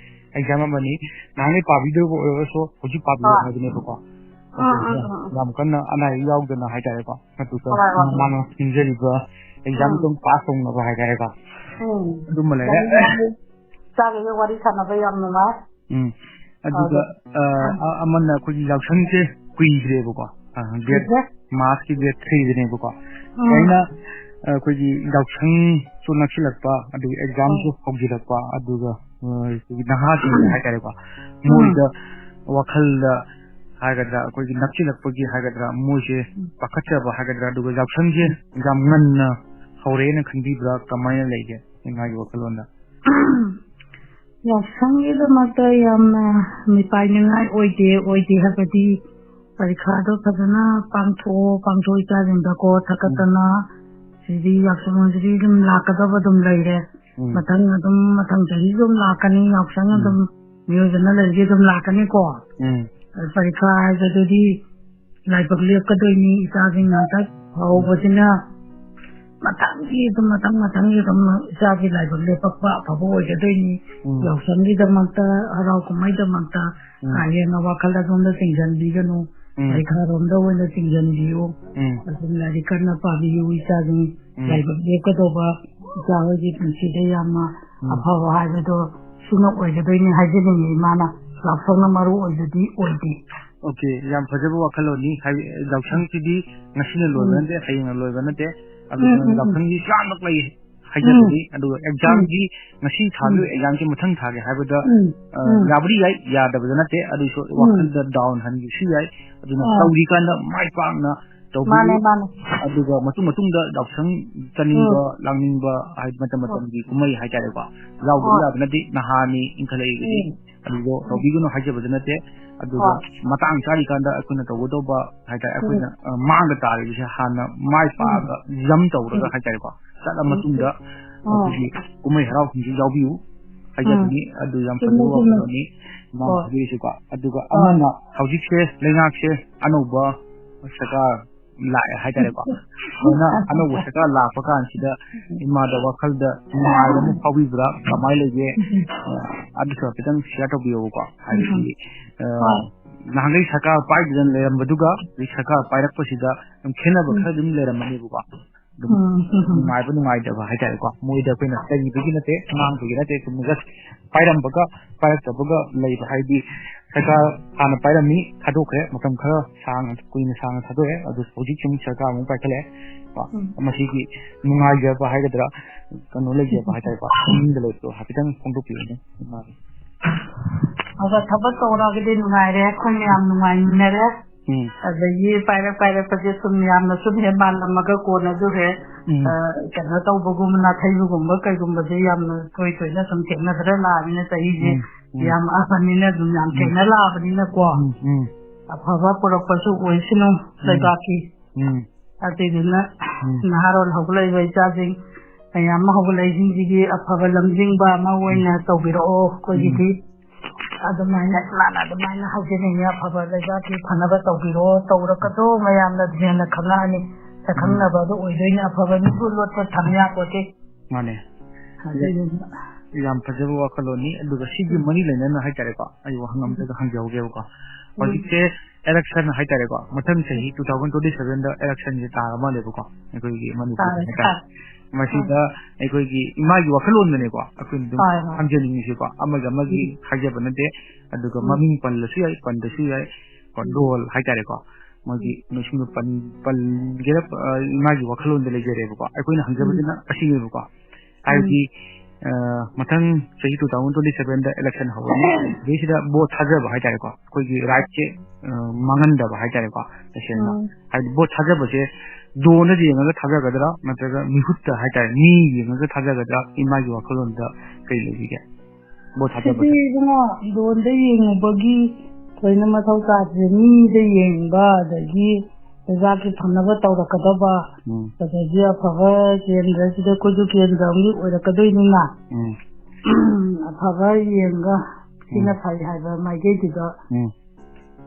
ꯑꯦꯛꯖꯥꯝ ꯑꯃꯅꯤ꯫ ꯅꯍꯥꯟꯒꯩ ꯄꯥꯕꯤꯗꯕ ꯑꯣꯏꯔꯒꯁꯨ ꯍꯧꯖꯤꯛ ꯄꯥꯕꯤꯌꯨ ꯍꯣꯏ꯫ ꯍꯥꯏꯕꯅꯦꯕꯀꯣ꯫ ꯎꯝ, ꯎꯝ, ꯎꯝ, ꯎꯝ꯫ ꯌꯥꯝ ꯀꯟꯅ ꯑꯅꯥ ꯑꯌꯦꯛ ꯌꯥꯎꯗꯅ ꯍꯥꯏꯇꯥꯔꯦꯀꯣ, ꯑꯗꯨꯒ ꯍꯣꯏ, ꯍꯣꯏ, ꯍꯣꯏ꯫ ꯃꯥꯅ ꯁꯤꯟꯖꯔꯤꯕ exam ꯎꯝ꯫ ꯑꯗꯨꯝ pass ꯇꯧꯅꯕ ꯍꯥꯏꯇꯥꯔꯦꯀꯣ꯫ ꯎꯝ꯫ ꯑꯗꯨꯃ ꯂꯩꯔꯦ꯫ ꯌꯥꯝ ꯅꯨꯡꯉꯥꯏ꯫ ꯆꯥꯛ ꯍꯦꯛ ꯋꯥꯔꯤ ꯁꯥꯟꯅꯕ ꯌꯥꯝ ꯅꯨꯡꯉꯥꯏ꯫ ꯎꯝ꯫ ꯑꯗꯨꯒ, ꯑꯗꯨ ꯑ, ꯎꯝ꯫ ꯑ-, ꯑꯃꯅ ꯑꯩꯈꯣꯏꯒꯤ ꯌꯥꯎꯁꯪꯁꯦ ꯀꯨꯏꯗ꯭ꯔꯦꯕꯀꯣ꯫ ꯑ, date, ꯀꯨꯏꯗ꯭ꯔꯦ꯫ March ꯀꯤ date three ꯗꯅꯦꯕꯀꯣ꯫ ꯎꯝ꯫ ꯑꯩꯅ, ꯑ, ꯑꯩꯈꯣꯏꯒꯤ ꯌꯥꯎꯁꯪꯁꯨ ꯅꯛꯁꯤꯜꯂꯛꯄ, ꯑꯗꯨꯒ exam ꯁꯨ ꯎꯝ꯫ ꯍꯧꯖꯤꯜꯂꯛꯄ, ꯑꯗꯨꯒ, ꯑ, ꯑꯩꯈꯣꯏꯒꯤ ꯅꯍꯥꯁꯤꯡ ꯎꯝ꯫ ꯍꯥꯏꯇꯥꯔꯦꯀꯣ꯫ ꯎꯝ꯫ ꯃꯣꯏꯗ ꯋꯥꯈꯜꯗ ꯍꯥꯏꯒꯗ꯭ꯔꯥ, ꯑꯩꯈꯣꯏꯒꯤ ꯅꯛꯁꯤꯜꯂꯛꯄꯒꯤ ꯍꯥꯏꯒꯗ꯭ꯔꯥ, ꯃꯣꯏꯁꯦ ꯎꯝ꯫ ꯄꯥꯈꯠꯆꯕ ꯍꯥꯏꯒꯗ꯭ꯔꯥ, ꯑꯗꯨꯒ ꯌꯥꯎꯁꯪꯁꯦ ꯎꯝ꯫ ꯌꯥꯝ ꯉꯟꯅ ꯍꯧꯔꯛꯑꯦꯅ ꯈꯟꯕꯤꯕ꯭ꯔꯥ, ꯀꯃꯥꯏꯅ ꯂꯩꯒꯦ ꯏꯃꯥꯒꯤ ꯋꯥꯈꯜꯂꯣꯟꯗ? ꯌꯥꯎꯁꯪꯒꯤꯗꯃꯛꯇ ꯌꯥꯝꯅ ꯃꯤꯄꯥꯏꯅꯤꯡꯉꯥꯏ ꯑꯣꯏꯗꯦ, ꯑꯣꯏꯗꯦ ꯍꯥꯏꯕꯗꯤ ꯄꯔꯤꯈꯥꯗꯣ ꯐꯖꯅ ꯄꯥꯡꯊꯣꯛꯑꯣ, ꯄꯥꯡꯊꯣꯛ ꯏꯆꯥꯁꯤꯡꯗꯀꯣ ꯎꯝ꯫ ꯊꯥꯒꯠꯇꯅ, ꯁꯤꯗꯤ ꯌꯥꯎꯁꯪꯁꯤꯗꯤ ꯑꯗꯨꯝ ꯂꯥꯛꯀꯗꯕ ꯑꯗꯨꯝ ꯂꯩꯔꯦ꯫ ꯎꯝ꯫ ꯃꯊꯪ ꯑꯗꯨꯝ, ꯃꯊꯪ ꯆꯍꯤꯁꯨ ꯑꯗꯨꯝ ꯂꯥꯛꯀꯅꯤ, ꯌꯥꯎꯁꯪ ꯎꯝ꯫ ꯑꯗꯨꯝ ꯃꯤꯑꯣꯏꯕꯅ ꯂꯩꯔꯗꯤ ꯑꯗꯨꯝ ꯂꯥꯛꯀꯅꯤꯀꯣ꯫ ꯎꯝ꯫ ꯑꯗꯨ ꯄꯔꯤꯈꯥ ꯍꯥꯏꯕꯗꯨꯗꯤ ꯂꯥꯏꯕꯛ ꯂꯦꯞꯀꯗꯣꯏꯅꯤ, ꯏꯆꯥꯁꯤꯡ ꯍꯟꯗꯛ ꯐꯍꯧꯕꯁꯤꯅ ꯃꯊꯪꯒꯤ ꯑꯗꯨꯝ, ꯃꯊꯪ ꯃꯊꯪꯒꯤ ꯑꯗꯨꯝ ꯏꯆꯥꯒꯤ ꯂꯥꯏꯕꯛ ꯂꯦꯞꯄꯛꯄ ꯑꯐꯕ ꯑꯣꯏꯒꯗꯣꯏꯅꯤ꯫ ꯎꯝ꯫ ꯌꯥꯎꯁꯪꯒꯤꯗꯃꯛꯇ, ꯍꯔꯥꯎ ꯀꯨꯝꯍꯩꯗꯃꯛꯇ ꯎꯝ꯫ ꯀꯥ ꯍꯦꯟꯅ ꯋꯥꯈꯜ ꯑꯗꯣꯝꯗ ꯆꯤꯡꯁꯤꯟꯕꯤꯒꯅꯨ꯫ ꯎꯝ꯫ ꯄꯔꯤꯈꯥꯔꯣꯝꯗ ꯑꯣꯏꯅ ꯆꯤꯡꯁꯤꯟꯕꯤꯌꯨ꯫ ꯎꯝ꯫ ꯑꯗꯨꯝ ꯂꯥꯏꯔꯤꯛ ꯀꯟꯅ ꯄꯥꯕꯤꯌꯨ ꯏꯆꯥꯁꯤꯡ꯫ ꯎꯝ꯫ ꯂꯥꯏꯕꯛ ꯂꯦꯞꯀꯗꯧꯕ ꯏꯆꯥ ꯍꯣꯏꯒꯤ ꯄꯨꯟꯁꯤꯗ ꯌꯥꯝꯅ ꯎꯝ꯫ ꯑꯐꯕ ꯍꯥꯏꯕꯗꯣ ꯁꯤꯃ ꯑꯣꯏꯒꯗꯣꯏꯅꯤ ꯍꯥꯏꯖꯅꯤꯡꯉꯤ ꯏꯃꯥꯅ꯫ ꯌꯥꯎꯁꯪꯅ ꯃꯔꯨ ꯑꯣꯏꯕꯗꯤ ꯑꯣꯏꯗꯦ꯫ Okay, ꯌꯥꯝ ꯐꯖꯕ ꯋꯥꯈꯜꯂꯣꯟꯅꯤ꯫ ꯍꯥꯏ-, ꯎꯝ꯫ ꯌꯥꯎꯁꯪꯁꯤꯗꯤ ꯉꯁꯤꯅ ꯂꯣꯏꯕ ꯎꯝ꯫ ꯅꯠꯇꯦ, ꯍꯌꯦꯡꯅ ꯂꯣꯏꯕ ꯅꯠꯇꯦ꯫ ꯑꯗꯨꯅ ꯎꯝ, ꯎꯝ, ꯎꯝ꯫ ꯌꯥꯎꯁꯪꯒꯤ ꯆꯥꯝꯃ ꯂꯩ ꯍꯥꯏꯖꯕꯗꯤ, ꯎꯝ꯫ ꯑꯗꯨꯒ ꯎꯝ꯫ Exam ꯒꯤ ꯉꯁꯤ ꯊꯥꯗꯣꯏ ꯎꯝ꯫ Exam ꯁꯤ ꯃꯊꯪ ꯊꯥꯒꯦ ꯍꯥꯏꯕꯗ, ꯎꯝ꯫ ꯑ, ꯎꯝ꯫ ꯌꯥꯕꯨꯗꯤ ꯌꯥꯏ, ꯌꯥꯗꯕꯗꯤ ꯅꯠꯇꯦ, ꯑꯗꯨꯏꯁꯨ ꯎꯝ꯫ ꯋꯥꯈꯜꯗ down ꯍꯟꯈꯤꯕꯁꯨ ꯌꯥꯏ꯫ ꯑꯗꯨꯅ ꯑꯥ꯫ ꯇꯧꯔꯤꯀꯥꯟꯗ ꯃꯥꯏ ꯄꯥꯛꯅ ꯇꯧꯕꯤꯌꯨ꯫ ꯃꯥꯅꯦ, ꯃꯥꯅꯦ꯫ ꯑꯗꯨꯒ ꯃꯇꯨꯡ ꯃꯇꯨꯡꯗ ꯌꯥꯎꯁꯪ ꯆꯠꯅꯤꯡꯕ, ꯎꯝ꯫ ꯂꯥꯡꯅꯤꯡꯕ, ꯍꯥꯏꯗꯤ ꯃꯇꯝ ꯍꯣꯏ꯫ ꯃꯇꯝꯒꯤ ꯀꯨꯝꯍꯩ ꯍꯥꯏꯇꯥꯔꯦꯀꯣ, ꯌꯥꯎꯗꯕ ꯍꯣꯏ꯫ ꯌꯥꯕ ꯅꯠꯇꯦ, ꯅꯍꯥꯅꯤ ꯏꯟꯈꯠꯂꯛꯏꯕꯗꯤ꯫ ꯎꯝ꯫ ꯑꯗꯨꯗꯣ ꯎꯝ꯫ ꯇꯧꯕꯤꯒꯅꯨ ꯍꯥꯏꯖꯕꯗꯤ ꯅꯠꯇꯦ꯫ ꯑꯗꯨꯒ ꯍꯣꯏ꯫ ꯃꯇꯥꯡ ꯆꯥꯔꯤꯀꯥꯟꯗ ꯑꯩꯈꯣꯏꯅ ꯇꯧꯒꯗꯧꯕ ꯍꯥꯏꯇꯥꯔꯦ, ꯎꯝ꯫ ꯑꯩꯈꯣꯏꯅ, ꯑ, ꯃꯥꯡꯗ ꯇꯥꯔꯤꯕꯁꯦ ꯍꯥꯟꯅ ꯃꯥꯏ ꯎꯝ꯫ ꯄꯥꯛꯑꯒ jump ꯇꯧꯔꯒ ꯎꯝ꯫ ꯍꯥꯏꯇꯥꯔꯦꯀꯣ, ꯆꯠꯂ ꯎꯝ꯫ ꯃꯇꯨꯡꯗ ꯎꯝ꯫ ꯑꯩꯈꯣꯏꯒꯤ ꯀꯨꯝꯍꯩ ꯍꯔꯥꯎꯁꯤꯡꯁꯤ ꯌꯥꯎꯕꯤꯌꯨ ꯍꯥꯏꯖꯕꯅꯤ꯫ ꯎꯝ꯫ ꯑꯗꯨ ꯌꯥꯝ ꯆꯨꯝꯃꯦ, ꯐꯖꯕ ꯆꯨꯝꯃꯦ꯫ ꯋꯥꯈꯜꯂꯣꯟꯅꯤ ꯏꯃꯥꯅ ꯍꯣꯏ꯫ ꯍꯥꯏꯕꯤꯔꯤꯁꯤꯀꯣ꯫ ꯑꯗꯨꯒ ꯍꯣꯏ꯫ ꯑꯃꯅ ꯍꯧꯖꯤꯛꯁꯦ ꯂꯩꯉꯥꯛꯁꯦ ꯑꯅꯧꯕ ꯁꯔꯀꯥꯔ ꯂꯥꯛꯑꯦ ꯍꯥꯏꯇꯥꯔꯦꯀꯣ꯫ ꯑꯗꯨꯅ ꯑꯅꯧꯕ ꯁꯔꯀꯥꯔ ꯂꯥꯛꯄ ꯀꯥꯟꯁꯤꯗ ꯏꯃꯥꯗ ꯋꯥꯈꯜꯗ ꯅꯨꯡꯉꯥꯏꯕ ꯑꯃ ꯐꯥꯎꯕꯤꯕ꯭ꯔꯥ? ꯀꯃꯥꯏꯅ ꯂꯩꯒꯦ? ꯑ, ꯑꯗꯨꯁꯨ ꯍꯥꯏꯐꯦꯠꯇꯪ share ꯇꯧꯕꯤꯌꯣꯕꯀꯣ꯫ ꯍꯥꯏꯕꯗꯤ, ꯑ, ꯍꯣꯏ꯫ ꯅꯍꯥꯟꯈꯩ ꯁꯔꯀꯥꯔ ꯄꯥꯏꯗꯅ ꯂꯩꯔꯝꯕꯗꯨꯒ ꯍꯧꯖꯤꯛ ꯁꯔꯀꯥꯔ ꯄꯥꯏꯔꯛꯄꯁꯤꯗ ꯑꯗꯨꯝ ꯈꯦꯠꯅꯕ ꯎꯝ꯫ ꯈꯔ ꯑꯗꯨꯝ ꯂꯩꯔꯝꯃꯅꯦꯕꯀꯣ꯫ ꯑꯗꯨꯝ ꯎꯝ, ꯎꯝ, ꯎꯝ꯫ ꯅꯨꯡꯉꯥꯏꯕ ꯅꯨꯡꯉꯥꯏꯇꯕ ꯍꯥꯏꯇꯥꯔꯦꯀꯣ, ꯃꯣꯏꯗ ꯑꯩꯈꯣꯏꯅ ꯆꯩꯕꯒꯤ ꯅꯠꯇꯦ, ꯉꯥꯡꯕꯒꯤ ꯅꯠꯇꯦ, ꯁꯨꯝ just ꯄꯥꯏꯔꯝꯕꯒ ꯄꯥꯏꯔꯛꯇꯕꯒ ꯂꯩꯕ ꯍꯥꯏꯗꯤ ꯁꯔꯀꯥꯔ ꯍꯥꯟꯅ ꯄꯥꯏꯔꯝꯃꯤ, ꯊꯥꯗꯣꯛꯈ꯭ꯔꯦ, ꯃꯇꯝ ꯈꯔ ꯁꯥꯡꯅ ꯀꯨꯏꯅ ꯁꯥꯡꯅ ꯊꯥꯗꯣꯛꯑꯦ, ꯑꯗꯨ ꯍꯧꯖꯤꯛ ꯁꯨꯝ ꯁꯔꯀꯥꯔ ꯑꯃꯨꯛ ꯄꯥꯏꯈꯠꯂꯛꯑꯦ꯫ ꯀꯣ, ꯎꯝ꯫ ꯃꯁꯤꯒꯤ ꯅꯨꯡꯉꯥꯏꯖꯕ ꯍꯥꯏꯒꯗ꯭ꯔꯥ, ꯀꯩꯅꯣ ꯂꯩꯖꯕ ꯍꯥꯏꯇꯥꯔꯦꯀꯣ, ꯏꯃꯨꯡꯗ ꯂꯩꯕꯗꯣ ꯍꯥꯏꯐꯦꯠꯇꯪ ꯐꯣꯡꯗꯣꯛꯄꯤꯌꯨꯅꯦ꯫ ꯑꯗ ꯊꯕꯛ ꯇꯧꯔꯒꯗꯤ ꯅꯨꯡꯉꯥꯏꯔꯦ, ꯑꯩꯈꯣꯏ ꯃꯌꯥꯝ ꯅꯨꯡꯉꯥꯏꯃꯤꯟꯅꯔꯦ꯫ ꯎꯝ꯫ ꯑꯗꯒꯤ ꯄꯥꯏꯔꯛ ꯄꯥꯏꯔꯛꯄꯁꯦ ꯁꯨꯝ ꯌꯥꯝꯅ ꯁꯨꯝ ꯍꯦꯛ ꯃꯥꯜꯂꯝꯃꯒ ꯀꯣꯟꯅ ꯑꯗꯨ ꯍꯦꯛ, ꯎꯝ꯫ ꯑ, ꯀꯩꯅꯣ ꯇꯧꯕꯒꯨꯝꯕ, ꯅꯥꯊꯩꯕꯒꯨꯝꯕ ꯀꯩꯒꯨꯝꯕꯁꯦ ꯌꯥꯝꯅ ꯇꯣꯏ ꯇꯣꯏꯅ ꯁꯨꯝ ꯊꯦꯡꯅꯗ꯭ꯔ ꯂꯥꯛꯑꯕꯅꯤꯅ ꯆꯍꯤꯁꯦ ꯎꯝ, ꯎꯝ꯫ ꯌꯥꯝ ꯑꯍꯟꯅꯤꯅ ꯑꯗꯨꯝ ꯌꯥꯝ ꯎꯝ꯫ ꯊꯦꯡꯅ ꯂꯥꯛꯑꯕꯅꯤꯅꯀꯣ꯫ ꯎꯝ, ꯎꯝ꯫ ꯑꯐꯕ ꯄꯨꯔꯛꯄꯁꯨ ꯑꯣꯏꯁꯅꯨ ꯎꯝ꯫ ꯂꯩꯕꯥꯛꯀꯤ꯫ ꯎꯝ꯫ ꯑꯗꯨꯏꯗꯨꯅ ꯎꯝ꯫ ꯅꯍꯥꯔꯣꯜ ꯍꯧꯒꯠꯂꯛꯏꯕ ꯏꯆꯥꯁꯤꯡ ꯃꯌꯥꯝ ꯑꯃ ꯍꯧꯒꯠꯂꯛꯏꯁꯤꯡꯁꯤꯒꯤ ꯑꯐꯕ ꯂꯝꯖꯤꯡꯕ ꯑꯃ ꯑꯣꯏꯅ ꯎꯝ꯫ ꯇꯧꯕꯤꯔꯛꯑꯣ꯫ ꯎꯝ꯫ ꯑꯩꯈꯣꯏꯒꯤꯗꯤ ꯑꯗꯨꯃꯥꯏꯅ ꯏꯃꯥꯅ ꯑꯗꯨꯃꯥꯏꯅ ꯍꯧꯖꯅꯤꯡꯉꯤ, ꯑꯐꯕ ꯂꯩꯕꯥꯛꯀꯤ ꯐꯅꯕ ꯇꯧꯕꯤꯔꯛꯑꯣ꯫ ꯇꯧꯔꯛꯀꯗ꯭ꯔꯣ ꯃꯌꯥꯝꯅ ꯑꯗꯨꯝ ꯍꯦꯟꯅ ꯈꯪꯉꯛꯑꯅꯤ꯫ ꯁꯛꯈꯪꯅꯕ ꯑꯗꯨ ꯑꯣꯏꯗꯣꯏꯅꯤ꯫ ꯑꯐꯕ ꯃꯤꯕꯨ ꯂꯣꯠꯄ ꯊꯝ ꯌꯥꯄꯣꯠꯇꯦ꯫ ꯃꯥꯅꯦ꯫ ꯑꯗꯨꯗꯨꯅ ꯌꯥꯝ ꯐꯖꯕ ꯋꯥꯈꯜꯂꯣꯟꯅꯤ꯫ ꯑꯗꯨꯒ ꯁꯤꯒꯤ ꯎꯝ꯫ ꯃꯔꯤ ꯂꯩꯅꯅ ꯍꯥꯏꯇꯥꯔꯦꯀꯣ, ꯑꯩ ꯋꯥꯍꯪ ꯎꯝ꯫ ꯑꯝꯇꯒ ꯍꯪꯖꯍꯧꯒꯦꯕꯀꯣ꯫ ꯎꯝ꯫ ꯍꯧꯖꯤꯛꯁꯦ election ꯍꯥꯏꯇꯥꯔꯦꯀꯣ, ꯃꯊꯪ ꯆꯍꯤ two thousand twenty seven ꯗ election ꯁꯦ ꯇꯥꯔ ꯃꯥꯜꯂꯦꯕꯀꯣ, ꯑꯩꯈꯣꯏꯒꯤ ꯃꯅꯤꯄꯨꯔꯗ ꯇꯥꯔꯦ, ꯍꯥꯏꯇꯥꯔꯦ꯫ ꯇꯥꯔꯦ꯫ ꯃꯁꯤꯗ ꯎꯝ꯫ ꯑꯩꯈꯣꯏꯒꯤ ꯏꯃꯥꯒꯤ ꯋꯥꯈꯜꯂꯣꯟꯗꯅꯦꯀꯣ, ꯑꯩꯈꯣꯏꯅ ꯑꯗꯨꯝ ꯍꯣꯏ, ꯍꯣꯏ꯫ ꯊꯝꯖꯅꯤꯡꯉꯤꯁꯦꯀꯣ, ꯑꯃꯒ ꯑꯃꯒꯤ ꯎꯝ꯫ ꯍꯥꯏꯖꯕ ꯅꯠꯇꯦ꯫ ꯑꯗꯨꯒ ꯎꯝ꯫ ꯃꯃꯤꯡ ꯄꯜꯂꯁꯨ ꯌꯥꯏ, ꯄꯟꯗꯁꯨ ꯌꯥꯏ꯫ ꯀꯣ, ꯎꯝ꯫ ꯂꯣꯜ ꯍꯥꯏꯇꯥꯔꯦꯀꯣ, ꯃꯣꯏꯒꯤ ꯎꯝ꯫ ꯅꯣꯏꯁꯤꯡꯗꯣ ꯄꯟ-, ꯄꯟꯒꯦꯔꯥ, ꯑ, ꯏꯃꯥꯒꯤ ꯋꯥꯈꯜꯂꯣꯟꯗ ꯂꯩꯖꯔꯦꯕꯀꯣ꯫ ꯑꯩꯈꯣꯏꯅ ꯎꯝ꯫ ꯍꯪꯖꯕꯁꯤꯅ ꯑꯁꯤꯅꯦꯕꯀꯣ꯫ ꯎꯝ꯫ ꯍꯥꯏꯕꯗꯤ, ꯑ, ꯃꯊꯪ ꯆꯍꯤ two thousand twenty seven ꯗ election ꯍꯧꯔꯅꯤ꯫ ꯁꯤꯗꯩꯁꯤꯗ vote ꯊꯥꯖꯕ ꯍꯥꯏꯇꯥꯔꯦꯀꯣ꯫ ꯑꯩꯈꯣꯏꯒꯤ right ꯁꯦ, ꯑ, ꯃꯥꯡꯍꯟꯗꯕ ꯍꯥꯏꯇꯥꯔꯦꯀꯣ, ꯇꯁꯦꯡꯅ꯫ ꯎꯝ꯫ ꯍꯥꯏꯕꯗꯤ vote ꯊꯥꯖꯕꯁꯦ ꯗꯣꯟꯗ ꯌꯦꯡꯉꯒ ꯊꯥꯖꯒꯗ꯭ꯔꯥ, ꯅꯠꯇ꯭ꯔꯒ ꯃꯤꯍꯨꯠꯇ ꯍꯥꯏꯇꯥꯔꯦ, ꯃꯤ ꯌꯦꯡꯉꯒ ꯊꯥꯖꯒꯗ꯭ꯔꯥ, ꯏꯃꯥꯒꯤ ꯋꯥꯈꯜꯂꯣꯟꯗ ꯀꯔꯤ ꯂꯩꯕꯤꯒꯦ? ꯁꯤꯗꯤ ꯏꯕꯨꯡꯉꯣ, ꯗꯣꯟꯗ ꯌꯦꯡꯉꯨꯕꯒꯤ ꯊꯣꯏꯅ ꯃꯊꯧ ꯇꯥꯗ꯭ꯔꯦ꯫ ꯃꯤꯗ ꯌꯦꯡꯕ, ꯑꯗꯒꯤ ꯂꯩꯕꯥꯛꯀꯤ ꯐꯅꯕ ꯇꯧꯔꯛꯀꯗꯕ, ꯎꯝ꯫ ꯑꯗꯒꯤ ꯑꯐꯕ ꯀꯦꯟꯗ꯭ꯔꯁꯤꯗ ꯑꯩꯈꯣꯏꯁꯨ ꯀꯦꯟꯗ꯭ꯔ ꯑꯃꯒꯤ ꯑꯣꯏꯔꯛꯀꯗꯣꯏꯅꯤꯅ, ꯎꯝ꯫ ꯑꯐꯕ ꯌꯦꯡꯉꯒ ꯁꯤꯅ ꯎꯝ꯫ ꯐꯩ ꯍꯥꯏꯕ ꯃꯥꯏꯀꯩꯗꯨꯗ ꯎꯝ꯫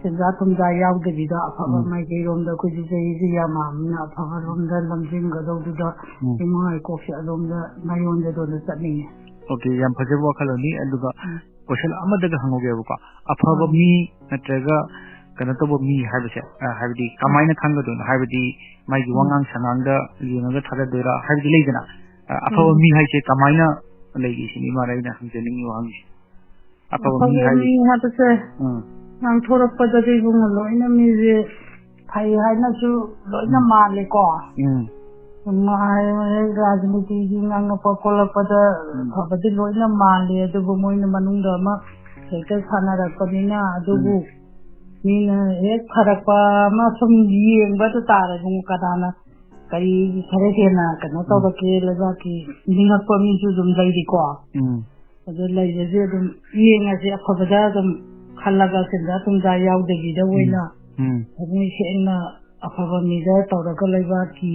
ꯁꯦꯟꯖꯥ ꯊꯨꯝꯖꯥ ꯌꯥꯎꯗꯕꯤꯗ ꯑꯐꯕ ꯎꯝ꯫ ꯃꯥꯏꯀꯩꯔꯣꯝꯗ ꯑꯩꯈꯣꯏꯁꯨ ꯆꯍꯤꯁꯤ ꯌꯥꯝꯃꯛꯑꯕꯅꯤꯅ ꯑꯐꯕꯔꯣꯝꯗ ꯂꯝꯖꯤꯡꯒꯗꯧꯗꯨꯗ ꯎꯝ꯫ ꯏꯃꯥ ꯏꯀꯣꯛꯁꯦ ꯑꯗꯣꯝꯗ ꯃꯌꯣꯟꯗ ꯑꯗꯣꯝꯗ ꯆꯠꯅꯤꯡꯉꯦ꯫ OK, ꯌꯥꯝ ꯐꯖꯕ ꯋꯥꯈꯜꯂꯣꯟꯅꯤ꯫ ꯑꯗꯨꯒ ꯎꯝ꯫ ꯀꯣꯏꯁꯟ ꯑꯃꯗꯒ ꯍꯪꯍꯧꯒꯦꯕꯀꯣ꯫ ꯑꯐꯕ ꯎꯝ꯫ ꯃꯤ ꯅꯠꯇ꯭ꯔꯒ ꯀꯩꯅꯣ ꯇꯧꯕ ꯃꯤ ꯍꯥꯏꯕꯁꯦ, ꯑ, ꯍꯥꯏꯕꯗꯤ ꯎꯝ꯫ ꯀꯃꯥꯏꯅ ꯈꯪꯒꯗꯣꯏꯅꯣ? ꯍꯥꯏꯕꯗꯤ ꯃꯥꯒꯤ ꯎꯝ꯫ ꯋꯥꯉꯥꯡ ꯁꯉꯥꯡꯗ ꯌꯦꯡꯉꯒ ꯊꯥꯖꯗꯣꯏꯔꯥ? ꯍꯥꯏꯕꯗꯤ ꯂꯩꯗꯅ, ꯑ, ꯑꯐꯕ ꯎꯝ꯫ ꯃꯤ ꯍꯥꯏꯁꯦ ꯀꯃꯥꯏꯅ ꯂꯩꯒꯦ ꯁꯤꯅꯤ ꯏꯃꯥꯅ ꯑꯩꯅ ꯍꯪꯖꯅꯤꯡꯉꯤ ꯋꯥꯍꯪꯁꯦ꯫ ꯑꯐꯕ ꯃꯤ ꯑꯐꯕ ꯍꯥꯏꯁꯦ꯫ ꯃꯤ ꯍꯥꯏꯕꯁꯦ ꯎꯝ꯫ ꯉꯥꯡꯊꯣꯔꯛꯄꯗꯗꯤ ꯏꯕꯨꯡꯉꯣ ꯂꯣꯏꯅ ꯃꯤꯁꯦ ꯐꯩ ꯍꯥꯏꯅꯁꯨ ꯂꯣꯏꯅ ꯎꯝ꯫ ꯃꯥꯜꯂꯦꯀꯣ꯫ ꯎꯝ꯫ ꯁꯨꯝ ꯍꯥꯏ-, ꯍꯦꯛ ꯔꯥꯖꯅꯤꯇꯤꯒꯤ ꯉꯥꯡꯉꯛꯄ ꯈꯣꯠꯂꯛꯄꯗ ꯎꯝ꯫ ꯐꯕꯗꯤ ꯂꯣꯏꯅ ꯃꯥꯜꯂꯦ, ꯑꯗꯨꯕꯨ ꯃꯣꯏꯅ ꯃꯅꯨꯡꯗ ꯑꯃ ꯍꯦꯛꯇ ꯁꯥꯟꯅꯔꯛꯄꯅꯤꯅ, ꯑꯗꯨꯕꯨ ꯎꯝ꯫ ꯃꯤꯅ ꯍꯦꯛ ꯐꯔꯛꯄ ꯑꯃ ꯁꯨꯝ ꯌꯦꯡꯕꯗ ꯇꯥꯔꯦ, ꯏꯕꯨꯡꯉꯣ, ꯀꯅꯥꯅ ꯀꯔꯤ ꯈꯔ ꯍꯦꯟꯅ ꯀꯩꯅꯣ ꯎꯝ꯫ ꯇꯧꯔꯛꯀꯦ, ꯂꯩꯕꯥꯛꯀꯤ ꯅꯤꯡꯉꯛꯄ ꯃꯤꯁꯨ ꯑꯗꯨꯝ ꯂꯩꯔꯤꯀꯣ꯫ ꯎꯝ꯫ ꯑꯗꯨ ꯂꯩꯔꯁꯨ ꯑꯗꯨꯝ ꯌꯦꯡꯉꯁꯤ, ꯑꯐꯕꯗ ꯑꯗꯨꯝ ꯈꯜꯂꯒ ꯁꯦꯟꯖꯥ ꯊꯨꯝꯖꯥ ꯌꯥꯎꯗꯕꯤꯗ ꯎꯝ꯫ ꯑꯣꯏꯅ ꯎꯝ꯫ ꯊꯃꯣꯏ ꯁꯦꯡꯅ ꯑꯐꯕ ꯃꯤꯗ ꯇꯧꯔꯒ ꯂꯩꯕꯥꯛꯀꯤ,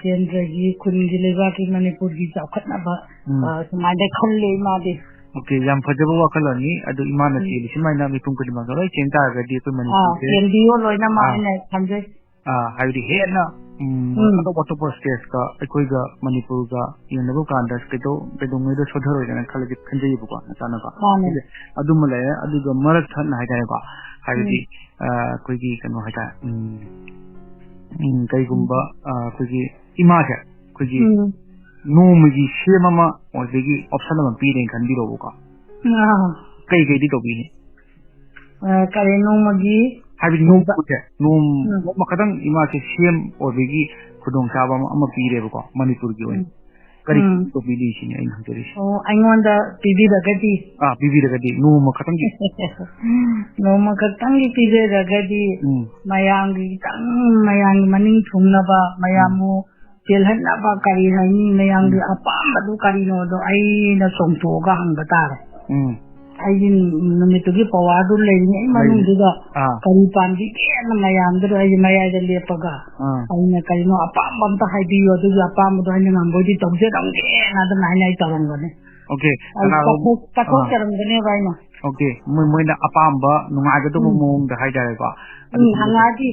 ꯀꯦꯟꯗ꯭ꯔꯒꯤ, ꯈꯨꯟꯒꯤ, ꯂꯩꯕꯥꯛꯀꯤ, ꯃꯅꯤꯄꯨꯔꯒꯤ ꯆꯥꯎꯈꯠꯅꯕ, ꯎꯝ꯫ ꯑ, ꯁꯨꯃꯥꯏꯅ ꯈꯜꯂꯦ ꯏꯃꯥꯗꯤ꯫ ꯑꯣꯀꯦ, ꯌꯥꯝ ꯐꯖꯕ ꯋꯥꯈꯜꯂꯣꯟꯅꯤ꯫ ꯑꯗꯨ ꯏꯃꯥꯅ ꯎꯝ꯫ ꯆꯦꯜꯂꯤꯁꯤ ꯁꯨꯃꯥꯏꯅ ꯃꯤꯄꯨꯝ ꯈꯨꯗꯤꯡꯃꯛꯅ ꯂꯣꯏ ꯆꯦꯟ ꯇꯥꯔꯒꯗꯤ ꯑꯩꯈꯣꯏ ꯑꯥ, ꯃꯅꯤꯄꯨꯔꯁꯦ, ꯆꯦꯟꯕꯤꯌꯣ ꯂꯣꯏꯅꯃꯛ ꯑꯥ, ꯍꯥꯏꯅ ꯈꯟꯖꯩ꯫ ꯑꯥ, ꯍꯥꯏꯕꯗꯤ ꯍꯦꯟꯅ, ꯎꯝ, ꯎꯝ꯫ ꯑꯇꯣꯞ ꯑꯇꯣꯞꯄ ꯁ꯭ꯇꯦꯠꯀ ꯑꯩꯈꯣꯏꯒ ꯃꯅꯤꯄꯨꯔꯒ ꯌꯦꯡꯅꯕ ꯀꯥꯟꯗ ꯀꯩꯗꯧ-, ꯀꯩꯗꯧꯉꯩꯗ ꯁꯣꯊꯔꯣꯏꯗꯅ ꯈꯜꯂꯤ, ꯈꯟꯖꯩꯌꯦꯕꯀꯣ, ꯅꯆꯥꯅꯀꯣ꯫ ꯃꯥꯅꯦ꯫ ꯑꯗꯨꯃ ꯂꯩꯔꯦ꯫ ꯑꯗꯨꯒ ꯃꯔꯛ ꯊꯠꯅ ꯍꯥꯏꯇꯥꯔꯦꯀꯣ, ꯍꯥꯏꯕꯗꯤ, ꯎꯝ꯫ ꯑ, ꯑꯩꯈꯣꯏꯒꯤ ꯀꯩꯅꯣ ꯍꯥꯏꯇꯥꯔꯦ, ꯎꯝ, ꯎꯝ, ꯀꯩꯒꯨꯝꯕ, ꯎꯝ꯫ ꯑ, ꯑꯩꯈꯣꯏꯒꯤ ꯏꯃꯥꯁꯦ, ꯑꯩꯈꯣꯏꯒꯤ ꯎꯝ꯫ ꯅꯣꯡꯃꯒꯤ ꯁꯦꯝ ꯑꯃ ꯑꯣꯏꯕꯒꯤ option ꯑꯃ ꯄꯤꯔꯦꯅ ꯈꯟꯕꯤꯔꯣꯕꯀꯣ꯫ ꯑꯥ꯫ ꯀꯩ ꯀꯩꯗꯤ ꯇꯧꯕꯤꯅꯤ? ꯑ, ꯀꯔꯤ ꯅꯣꯡꯃꯒꯤ ꯍꯥꯏꯕꯗꯤ ꯅꯣꯡꯃꯁꯦ, ꯅꯣꯡ-, ꯎꯝ꯫ ꯅꯣꯡꯃ ꯈꯛꯇꯪ ꯏꯃꯥꯁꯦ ꯁꯦꯝ ꯑꯣꯏꯕꯒꯤ ꯈꯨꯗꯣꯡꯆꯥꯕ ꯑꯃ, ꯑꯃ ꯄꯤꯔꯦꯕꯀꯣ, ꯃꯅꯤꯄꯨꯔꯒꯤ ꯑꯣꯏꯅ꯫ ꯎꯝ꯫ ꯀꯔꯤ ꯎꯝ꯫ ꯇꯧꯕꯤꯅꯤ ꯁꯤꯅꯤ ꯑꯩꯅ ꯍꯪꯖꯔꯤꯁꯦ꯫ ꯑꯣ, ꯑꯩꯉꯣꯟꯗ ꯄꯤꯕꯤꯔꯒꯗꯤ? ꯑꯥ, ꯄꯤꯕꯤꯔꯒꯗꯤ, ꯅꯣꯡꯃ ꯈꯛꯇꯪꯒꯤ꯫ ꯅꯣꯡꯃ ꯈꯛꯇꯪꯒꯤ ꯄꯤꯕꯤꯔꯒꯗꯤ, ꯎꯝ꯫ ꯃꯌꯥꯝꯒꯤ ꯈꯤꯇꯪ, ꯃꯌꯥꯝꯒꯤ ꯃꯅꯤꯡ ꯊꯨꯡꯅꯕ, ꯃꯌꯥꯝꯕꯨ ꯎꯝ꯫ ꯄꯦꯜꯍꯟꯅꯕ ꯀꯔꯤ ꯍꯥꯏꯅꯤ, ꯃꯌꯥꯝꯒꯤ ꯎꯝ꯫ ꯑꯄꯥꯝꯕꯗꯨ ꯀꯔꯤꯅꯣꯗꯣ ꯑꯩꯅ ꯆꯣꯡꯊꯣꯛꯑꯒ ꯍꯪꯕ ꯇꯥꯔꯦ꯫ ꯎꯝ꯫ ꯑꯩꯒꯤ ꯅꯨꯃꯤꯠꯇꯨꯒꯤ powerꯗꯨ ꯂꯩꯔꯤꯉꯩ ꯂꯩꯔꯤ꯫ ꯃꯅꯨꯡꯗꯨꯗ ꯑꯥ꯫ ꯀꯔꯤ ꯄꯥꯝꯕꯤꯒꯦꯅ ꯃꯌꯥꯝꯗꯨꯗ ꯑꯩꯒꯤ ꯃꯌꯥꯏꯗ ꯂꯦꯞꯄꯒ ꯑꯥ꯫ ꯑꯩꯅ ꯀꯔꯤꯅꯣ ꯑꯄꯥꯝꯕ ꯑꯝꯇ ꯍꯥꯏꯕꯤꯌꯨ, ꯑꯗꯨꯒꯤ ꯑꯄꯥꯝꯕꯗꯣ ꯑꯩꯅ ꯉꯝꯕꯣꯏꯗꯤ ꯇꯧꯖꯔꯝꯒꯦꯅ ꯑꯗꯨꯃꯥꯏꯅ ꯑꯩ ꯇꯧꯔꯝꯒꯅꯤ꯫ ꯑꯣꯀꯦ, ꯑꯩ ꯀꯅꯥꯒꯨꯝ-, ꯆꯠꯊꯣꯛ-, ꯑꯥ꯫ ꯆꯠꯊꯣꯛꯆꯔꯝꯒꯅꯦꯕ ꯑꯩꯅ꯫ ꯑꯣꯀꯦ, ꯃꯣꯏ, ꯃꯣꯏꯅ ꯑꯄꯥꯝꯕ ꯅꯨꯡꯉꯥꯏꯒꯗꯧꯕ ꯎꯝ꯫ ꯃꯑꯣꯡꯗ ꯍꯥꯏꯇꯥꯔꯦꯀꯣ꯫ ꯎꯝ, ꯑꯗꯨꯒꯨꯝꯕꯗꯣ ꯍꯪꯉꯛꯑꯗꯤ꯫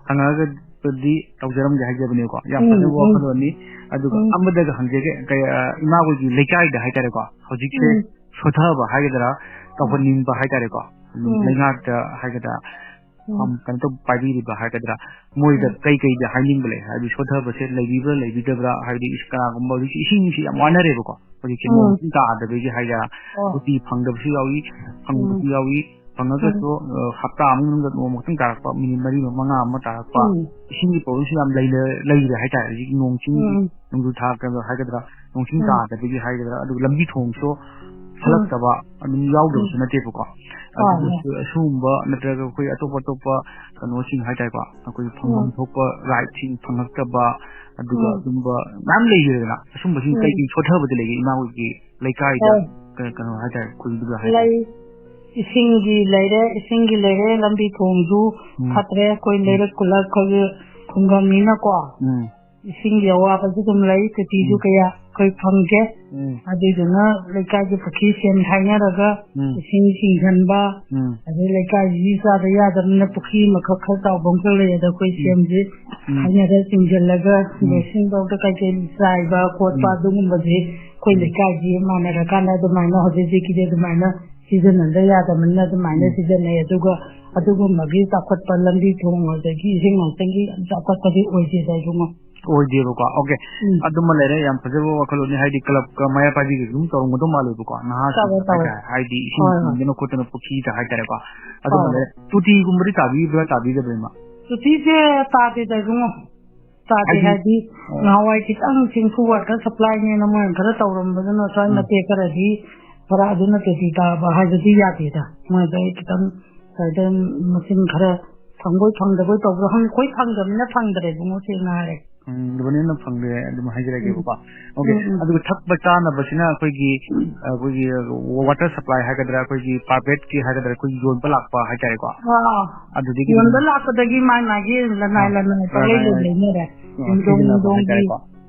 ꯍꯪꯉꯛꯑꯒꯗꯤ ꯇꯧꯖꯔꯝꯒꯦ ꯍꯥꯏꯖꯕꯅꯦꯀꯣ꯫ ꯌꯥꯝ ꯎꯝ, ꯐꯖꯕ ꯎꯝ꯫ ꯋꯥꯈꯜꯂꯣꯟꯅꯤ꯫ ꯑꯗꯨꯒ ꯎꯝ꯫ ꯑꯃꯗꯒ ꯍꯪꯖꯒꯦ, ꯀꯩ-, ꯑ, ꯏꯃꯥ ꯍꯣꯏꯒꯤ ꯂꯩꯀꯥꯏꯗ ꯍꯥꯏꯇꯥꯔꯦꯀꯣ, ꯍꯧꯖꯤꯛꯁꯦ ꯎꯝ꯫ ꯁꯣꯊꯕ ꯍꯥꯏꯒꯗ꯭ꯔꯥ, ꯇꯧꯍꯟꯅꯤꯡꯕ ꯍꯥꯏꯇꯥꯔꯦꯀꯣ꯫ ꯑꯗꯨꯝ ꯎꯝ꯫ ꯂꯩꯉꯥꯛꯇ ꯍꯥꯏꯒꯗ꯭ꯔꯥ, ꯎꯝ꯫ ꯐꯝ ꯀꯩꯅꯣ ꯇꯧ ꯄꯥꯏꯕꯤꯔꯤꯕ ꯍꯥꯏꯒꯗ꯭ꯔꯥ, ꯃꯣꯏꯗ ꯎꯝ꯫ ꯀꯩ ꯀꯩꯗ ꯍꯥꯏꯅꯤꯡꯕ ꯂꯩ? ꯍꯥꯏꯗꯤ ꯁꯣꯊꯕꯁꯦ ꯂꯩꯕꯤꯕ꯭ꯔꯥ ꯂꯩꯕꯤꯗꯕ꯭ꯔꯥ? ꯍꯥꯏꯗꯤ ꯏꯁ ꯀꯅꯥꯒꯨꯝꯕ ꯍꯧꯖꯤꯛꯁꯦ ꯏꯁꯤꯡꯁꯦ ꯌꯥꯝ ꯋꯥꯅꯔꯦꯕꯀꯣ꯫ ꯍꯧꯖꯤꯛꯁꯦ ꯅꯣꯡ ꯎꯝ꯫ ꯏꯁꯤꯡ ꯇꯥꯗꯕꯒꯤ ꯍꯥꯏꯒꯦꯔꯥ, ꯑꯣ꯫ ꯇꯣꯇꯤ ꯐꯪꯗꯕꯁꯨ ꯌꯥꯎꯏ, ꯐꯪꯕꯁꯨ ꯎꯝ꯫ ꯌꯥꯎꯏ꯫ ꯐꯪꯉꯒꯁꯨ, ꯎꯝ꯫ ꯑ, ꯍꯞꯇꯥ ꯑꯃꯒꯤ ꯃꯅꯨꯡꯗ ꯅꯣꯡꯃ ꯈꯛꯇꯪ ꯇꯥꯔꯛꯄ, ꯃꯤꯅꯤꯠ ꯃꯔꯤ ꯃꯉꯥ ꯑꯃ ꯇꯥꯔꯛꯄ, ꯎꯝ꯫ ꯏꯁꯤꯡꯒꯤ ꯄ꯭ꯔꯣꯕ꯭ꯂꯦꯝꯁꯨ ꯌꯥꯝ ꯂꯩꯅ-, ꯂꯩꯔꯦ ꯍꯥꯏꯇꯥꯔꯦ꯫ ꯍꯧꯖꯤꯛ ꯅꯣꯡ ꯆꯤꯡꯒꯤ ꯎꯝ꯫ ꯅꯣꯡꯖꯨ ꯊꯥ ꯀꯩꯅꯣ ꯍꯥꯏꯒꯗ꯭ꯔꯥ, ꯅꯣꯡ ꯆꯤꯡ ꯎꯝ꯫ ꯇꯥꯗꯕꯒꯤ ꯍꯥꯏꯒꯗ꯭ꯔꯥ, ꯑꯗꯨꯒ ꯂꯝꯕꯤ ꯊꯣꯡꯁꯨ ꯎꯝ꯫ ꯐꯠꯂꯛꯇꯕ ꯑꯗꯨꯝ ꯌꯥꯎꯗꯕꯁꯨ ꯎꯝ꯫ ꯅꯠꯇꯦꯕꯀꯣ꯫ ꯍꯣꯏ, ꯍꯣꯏ꯫ ꯑꯗꯨꯗꯁꯨ ꯑꯁꯤꯒꯨꯝꯕ ꯅꯠꯇ꯭ꯔꯒ ꯑꯩꯈꯣꯏ ꯑꯇꯣꯞ ꯑꯇꯣꯞꯄ ꯀꯩꯅꯣꯁꯤꯡ ꯍꯥꯏꯇꯥꯔꯦꯀꯣ, ꯑꯩꯈꯣꯏꯒꯤ ꯐꯪꯐꯝ ꯎꯝ꯫ ꯊꯣꯛꯄ ꯔꯥꯏꯠꯁꯤꯡ ꯐꯪꯉꯛꯇꯕ, ꯑꯗꯨꯒ ꯎꯝ꯫ ꯑꯗꯨꯝꯕ ꯃꯌꯥꯝ ꯂꯩꯈ꯭ꯔꯦꯗꯅ꯫ ꯑꯁꯨꯝꯕꯁꯤꯡ ꯎꯝ꯫ ꯀꯩꯀꯩ ꯁꯣꯊꯕꯗꯤ ꯂꯩꯒꯦ ꯏꯃꯥ ꯍꯣꯏꯒꯤ ꯂꯩꯀꯥꯏꯗ, ꯍꯣꯏ꯫ ꯀ-, ꯀꯩꯅꯣ ꯍꯥꯏꯇꯥꯔꯦ, ꯈꯨꯜꯗꯨꯗ ꯍꯥꯏꯇꯥꯔꯦ? ꯂꯩ꯫ ꯏꯁꯤꯡꯒꯤ ꯂꯩꯔꯦ, ꯏꯁꯤꯡꯒꯤ ꯂꯩꯔꯦ, ꯂꯝꯕꯤ ꯊꯣꯡꯁꯨ ꯎꯝ꯫ ꯐꯠꯇ꯭ꯔꯦ꯫ ꯑꯩꯈꯣꯏ ꯎꯝ꯫ ꯂꯩꯔꯛ ꯈꯨꯜꯂꯛ ꯑꯩꯈꯣꯏꯒꯤ ꯈꯨꯡꯒꯪꯅꯤꯅꯀꯣ꯫ ꯎꯝ꯫ ꯏꯁꯤꯡꯒꯤ ꯑꯋꯥꯕꯁꯨ ꯑꯗꯨꯝ ꯂꯩ, ꯇꯣꯇꯤꯁꯨ ꯎꯝ꯫ ꯀꯌꯥ ꯑꯩꯈꯣꯏ ꯐꯪꯗꯦ꯫ ꯎꯝ꯫ ꯑꯗꯨꯏꯗꯨꯅ ꯂꯩꯀꯥꯏꯒꯤ ꯄꯨꯈ꯭ꯔꯤ ꯁꯦꯝ ꯍꯥꯏꯅꯔꯒ ꯎꯝ꯫ ꯏꯁꯤꯡ ꯆꯤꯡꯁꯤꯟꯕ, ꯎꯝ꯫ ꯑꯗꯩ ꯂꯩꯀꯥꯏꯁꯤ ꯆꯥꯗ ꯌꯥꯗꯕꯅꯤꯅ ꯄꯨꯈ꯭ꯔꯤ ꯑꯃꯈꯛ ꯈꯔ ꯆꯥꯎꯕ ꯑꯃꯈꯛ ꯂꯩ, ꯑꯗ ꯑꯩꯈꯣꯏ ꯎꯝ꯫ ꯁꯦꯝꯁꯤ ꯎꯝ꯫ ꯍꯥꯏꯅꯔ ꯆꯤꯡꯁꯤꯜꯂꯒ ꯎꯝ꯫ ꯕꯦꯁꯤꯟꯐꯧꯗ ꯀꯩꯀꯩ ꯆꯥꯏꯕ ꯈꯣꯠꯄ ꯎꯝ꯫ ꯑꯗꯨꯒꯨꯝꯕꯁꯦ ꯑꯩꯈꯣꯏ ꯎꯝ꯫ ꯂꯩꯀꯥꯏꯁꯤ ꯃꯥꯟꯅꯔꯀꯥꯟꯗ ꯑꯗꯨꯃꯥꯏꯅ ꯍꯧꯖꯤꯛ ꯍꯧꯖꯤꯛꯀꯤꯗꯤ ꯑꯗꯨꯃꯥꯏꯅ ꯁꯤꯖꯤꯟꯅꯗ ꯌꯥꯗꯕꯅꯤꯅ ꯑꯗꯨꯃꯥꯏꯅ ꯎꯝ꯫ ꯁꯤꯖꯤꯟꯅꯩ꯫ ꯑꯗꯨꯒ ꯑꯗꯨꯒꯨꯝꯕꯒꯤ ꯆꯥꯎꯈꯠꯄ ꯂꯝꯕꯤ ꯊꯣꯡ ꯑꯗꯒꯤ ꯏꯁꯤꯡ ꯃꯥꯏꯁꯤꯡꯒꯤ ꯌꯥꯝ ꯆꯥꯎꯈꯠꯄꯗꯤ ꯑꯣꯏꯗꯦꯗ ꯏꯕꯨꯡꯉꯣ꯫ ꯑꯣꯏꯗꯦꯕꯀꯣ꯫ ꯑꯣꯀꯦ꯫ ꯎꯝ꯫ ꯑꯗꯨꯃ ꯂꯩꯔꯦ, ꯌꯥꯝ ꯐꯖꯕ ꯋꯥꯈꯜꯂꯣꯟꯅꯤ꯫ ꯍꯥꯏꯗꯤ ꯀ꯭ꯂꯕꯀ ꯃꯩꯔꯥ ꯄꯥꯏꯕꯤꯒꯁꯨ ꯑꯗꯨꯝ ꯇꯧꯔꯝꯒꯗꯧ ꯃꯥꯜꯂꯦꯕꯀꯣ, ꯅꯍꯥꯁꯤꯡ ꯇꯧꯋꯦ, ꯇꯧꯋꯦ꯫ ꯍꯥꯏꯇꯥꯔꯦ꯫ ꯍꯥꯏꯗꯤ ꯏꯁꯤꯡ ꯍꯣꯏ, ꯍꯣꯏ꯫ ꯆꯤꯡꯗꯅ ꯈꯣꯠꯇꯅ ꯄꯨꯈ꯭ꯔꯤꯗ ꯍꯥꯏꯇꯥꯔꯦꯀꯣ꯫ ꯑꯗꯨꯃ ꯍꯣꯏ, ꯍꯣꯏ꯫ ꯂꯩꯔꯦ꯫ ꯇꯣꯇꯤꯒꯨꯝꯕꯗꯤ ꯇꯥꯕꯤꯕ꯭ꯔꯥ ꯇꯥꯕꯤꯗꯕ꯭ꯔꯥ, ꯏꯃꯥ? ꯇꯣꯇꯤꯁꯦ ꯇꯥꯗꯦꯗ ꯏꯕꯨꯡꯉꯣ꯫ ꯇꯥꯗꯦ ꯍꯥꯏꯗꯤ ꯍꯥꯏꯗꯤ, ꯑꯣ꯫ ꯅꯍꯥꯟꯋꯥꯏ ꯈꯤꯇꯪ ꯆꯤꯡꯐꯨ ꯋꯥꯇꯔ ꯁꯄ꯭ꯂꯥꯏꯅꯦꯅ ꯃꯣꯏꯅ ꯈꯔ ꯇꯧꯔꯝꯕꯗꯨꯅ ꯁ꯭ꯋꯥꯏ ꯎꯝ꯫ ꯃꯇꯦꯛ ꯈꯔꯗꯤ ꯈꯔ ꯑꯗꯨꯅ ꯇꯣꯇꯤ ꯇꯥꯕ ꯍꯥꯏꯕꯗꯤ ꯌꯥꯗꯦꯗ꯫ ꯃꯣꯏꯗ ꯑꯩ ꯈꯤꯇꯪ ꯁ꯭ꯋꯥꯏꯗ ꯃꯁꯤꯡ ꯈꯔ ꯐꯪꯕꯣꯏ ꯐꯪꯗꯕꯣꯏ ꯇꯧꯕ꯭ꯔꯥ ꯈꯪꯗꯦ꯫ ꯑꯩꯈꯣꯏ ꯐꯪꯗꯕꯅꯤꯅ ꯐꯪꯗ꯭ꯔꯦ ꯏꯕꯨꯡꯉꯣ, ꯁꯦꯡꯅ ꯍꯥꯏꯔꯦ꯫ ꯎꯝ, ꯑꯗꯨꯃꯥꯏꯅ ꯐꯪꯗꯦ ꯑꯗꯨꯝ ꯍꯥꯏꯖꯔꯒꯦꯕꯀꯣ꯫ ꯎꯝ꯫ ꯑꯣꯀꯦ꯫ ꯎꯝ, ꯎꯝ꯫ ꯑꯗꯨꯒ ꯊꯛꯄ ꯆꯥꯅꯕꯁꯤꯅ ꯑꯩꯈꯣꯏꯒꯤ, ꯑꯩꯈꯣꯏꯒꯤ ꯋꯥꯇꯔ ꯁꯄ꯭ꯂꯥꯏ ꯍꯥꯏꯒꯗ꯭ꯔꯥ, ꯑꯩꯈꯣꯏꯒꯤ ꯄ꯭ꯔꯥꯏꯚꯦꯠꯀꯤ ꯍꯥꯏꯒꯗ꯭ꯔꯥ, ꯑꯩꯈꯣꯏꯒꯤ ꯌꯣꯟꯕ ꯂꯥꯛꯄ ꯍꯥꯏꯇꯥꯔꯦꯀꯣ꯫ ꯑꯥ꯫ ꯑꯗꯨꯗꯒꯤ ꯑꯗꯨꯝ ꯌꯣꯟꯕ ꯂꯥꯛꯄꯗꯒꯤ ꯃꯥꯏ ꯃꯥꯒꯤ ꯂꯅꯥꯏ ꯑꯥ, ꯂꯅꯥꯏ ꯄꯪꯂꯩ ꯂꯣꯏ ꯂꯅꯥꯏ, ꯂꯩꯅꯔꯦ꯫ ꯑꯥ, ꯌꯨꯝꯊꯣꯡ ꯁꯤꯖꯤꯟꯅꯕ ꯌꯨꯝꯊꯣꯡꯒꯤ ꯍꯥꯏꯇꯥꯔꯦꯀꯣ꯫